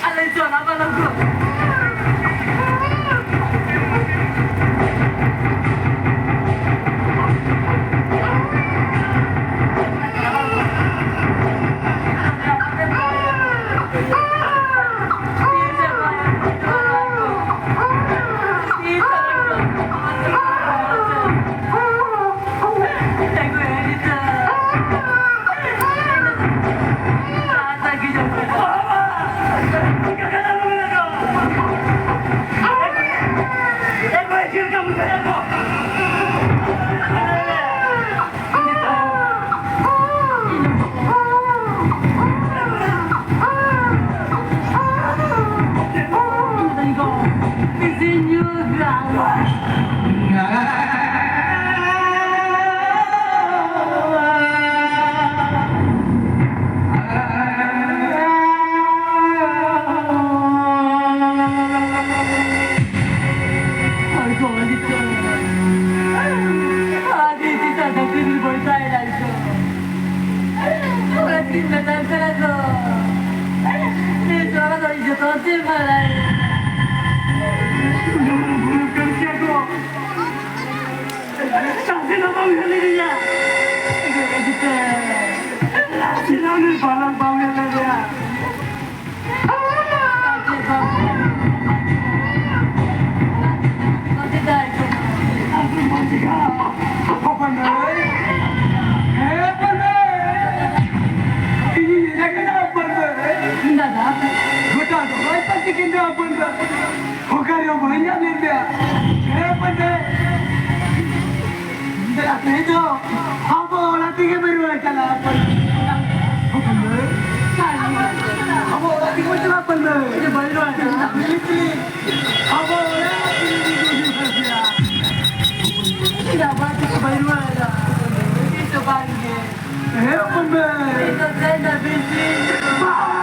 ᱟᱞᱮ ᱪᱚᱞᱟ ᱵᱟᱞᱟ ᱠᱚ᱾ ᱦᱚᱯᱚᱱ ᱢᱟᱹᱭ, ᱦᱮᱸ ᱦᱚᱯᱚᱱ ᱢᱟᱹᱭ, ᱤᱧᱤᱧ ᱦᱮᱡ ᱟᱠᱟᱱᱟ ᱦᱚᱯᱚᱱ ᱢᱟᱹᱭ᱾ ᱫᱟᱫᱟ᱾ ᱜᱚᱴᱟ ᱫᱚ ᱵᱟᱭ ᱯᱟᱹᱛᱤ ᱠᱤᱱ ᱫᱚ ᱦᱚᱯᱚᱱ ᱫᱚ᱾ ᱚᱠᱟ ᱨᱮᱦᱚᱸ ᱵᱟᱹᱧ ᱧᱟᱢ ᱞᱮᱫ ᱢᱮᱭᱟ᱾ ᱦᱮᱸ ᱦᱚᱯᱚᱱ ᱢᱟᱹᱭ᱾ ᱫᱮᱞᱟ ᱛᱮᱦᱮᱧ ᱫᱚ ᱟᱵᱚ ᱚᱲᱟᱜ ᱛᱮᱜᱮ ᱵᱚᱱ ᱨᱩᱣᱟᱹᱲ ᱪᱟᱞᱟᱜᱼᱟ᱾ ᱟᱵᱚ ᱚᱲᱟᱜ ᱛᱮᱜᱮ ᱵᱚᱱ ᱪᱟᱞᱟᱜᱼᱟ, ᱯᱟᱹᱱᱰᱟᱹ᱾ ᱤᱧ ᱫᱚ ᱵᱟᱹᱧ ᱨᱩᱣᱟᱹᱲ ᱪᱟᱞᱟᱜᱼᱟ᱾ Please, please. ᱟᱵᱚ ᱚᱲᱟᱜ ᱛᱮᱜᱮ ᱵᱚᱱ ᱨᱩᱣᱟᱹᱲ ᱪᱟᱞᱟᱜᱼᱟ᱾ ᱤᱧ ᱫᱚ ᱵᱟᱹᱧ ᱨᱩᱣᱟᱹᱲ ᱪᱟᱞᱟᱜᱼᱟ᱾ ᱤᱧ ᱫᱚ ᱵᱟᱝ ᱜᱮ᱾ ᱦᱮᱸ, ᱯᱟᱹᱱᱰᱟᱹ᱾ ᱤᱧ ᱫᱚ ᱫᱮᱱᱟ, ᱯᱞᱤᱡ, ᱯᱞᱤᱡ᱾ ᱵᱟᱝ᱾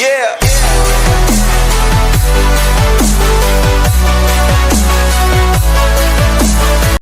Yeah.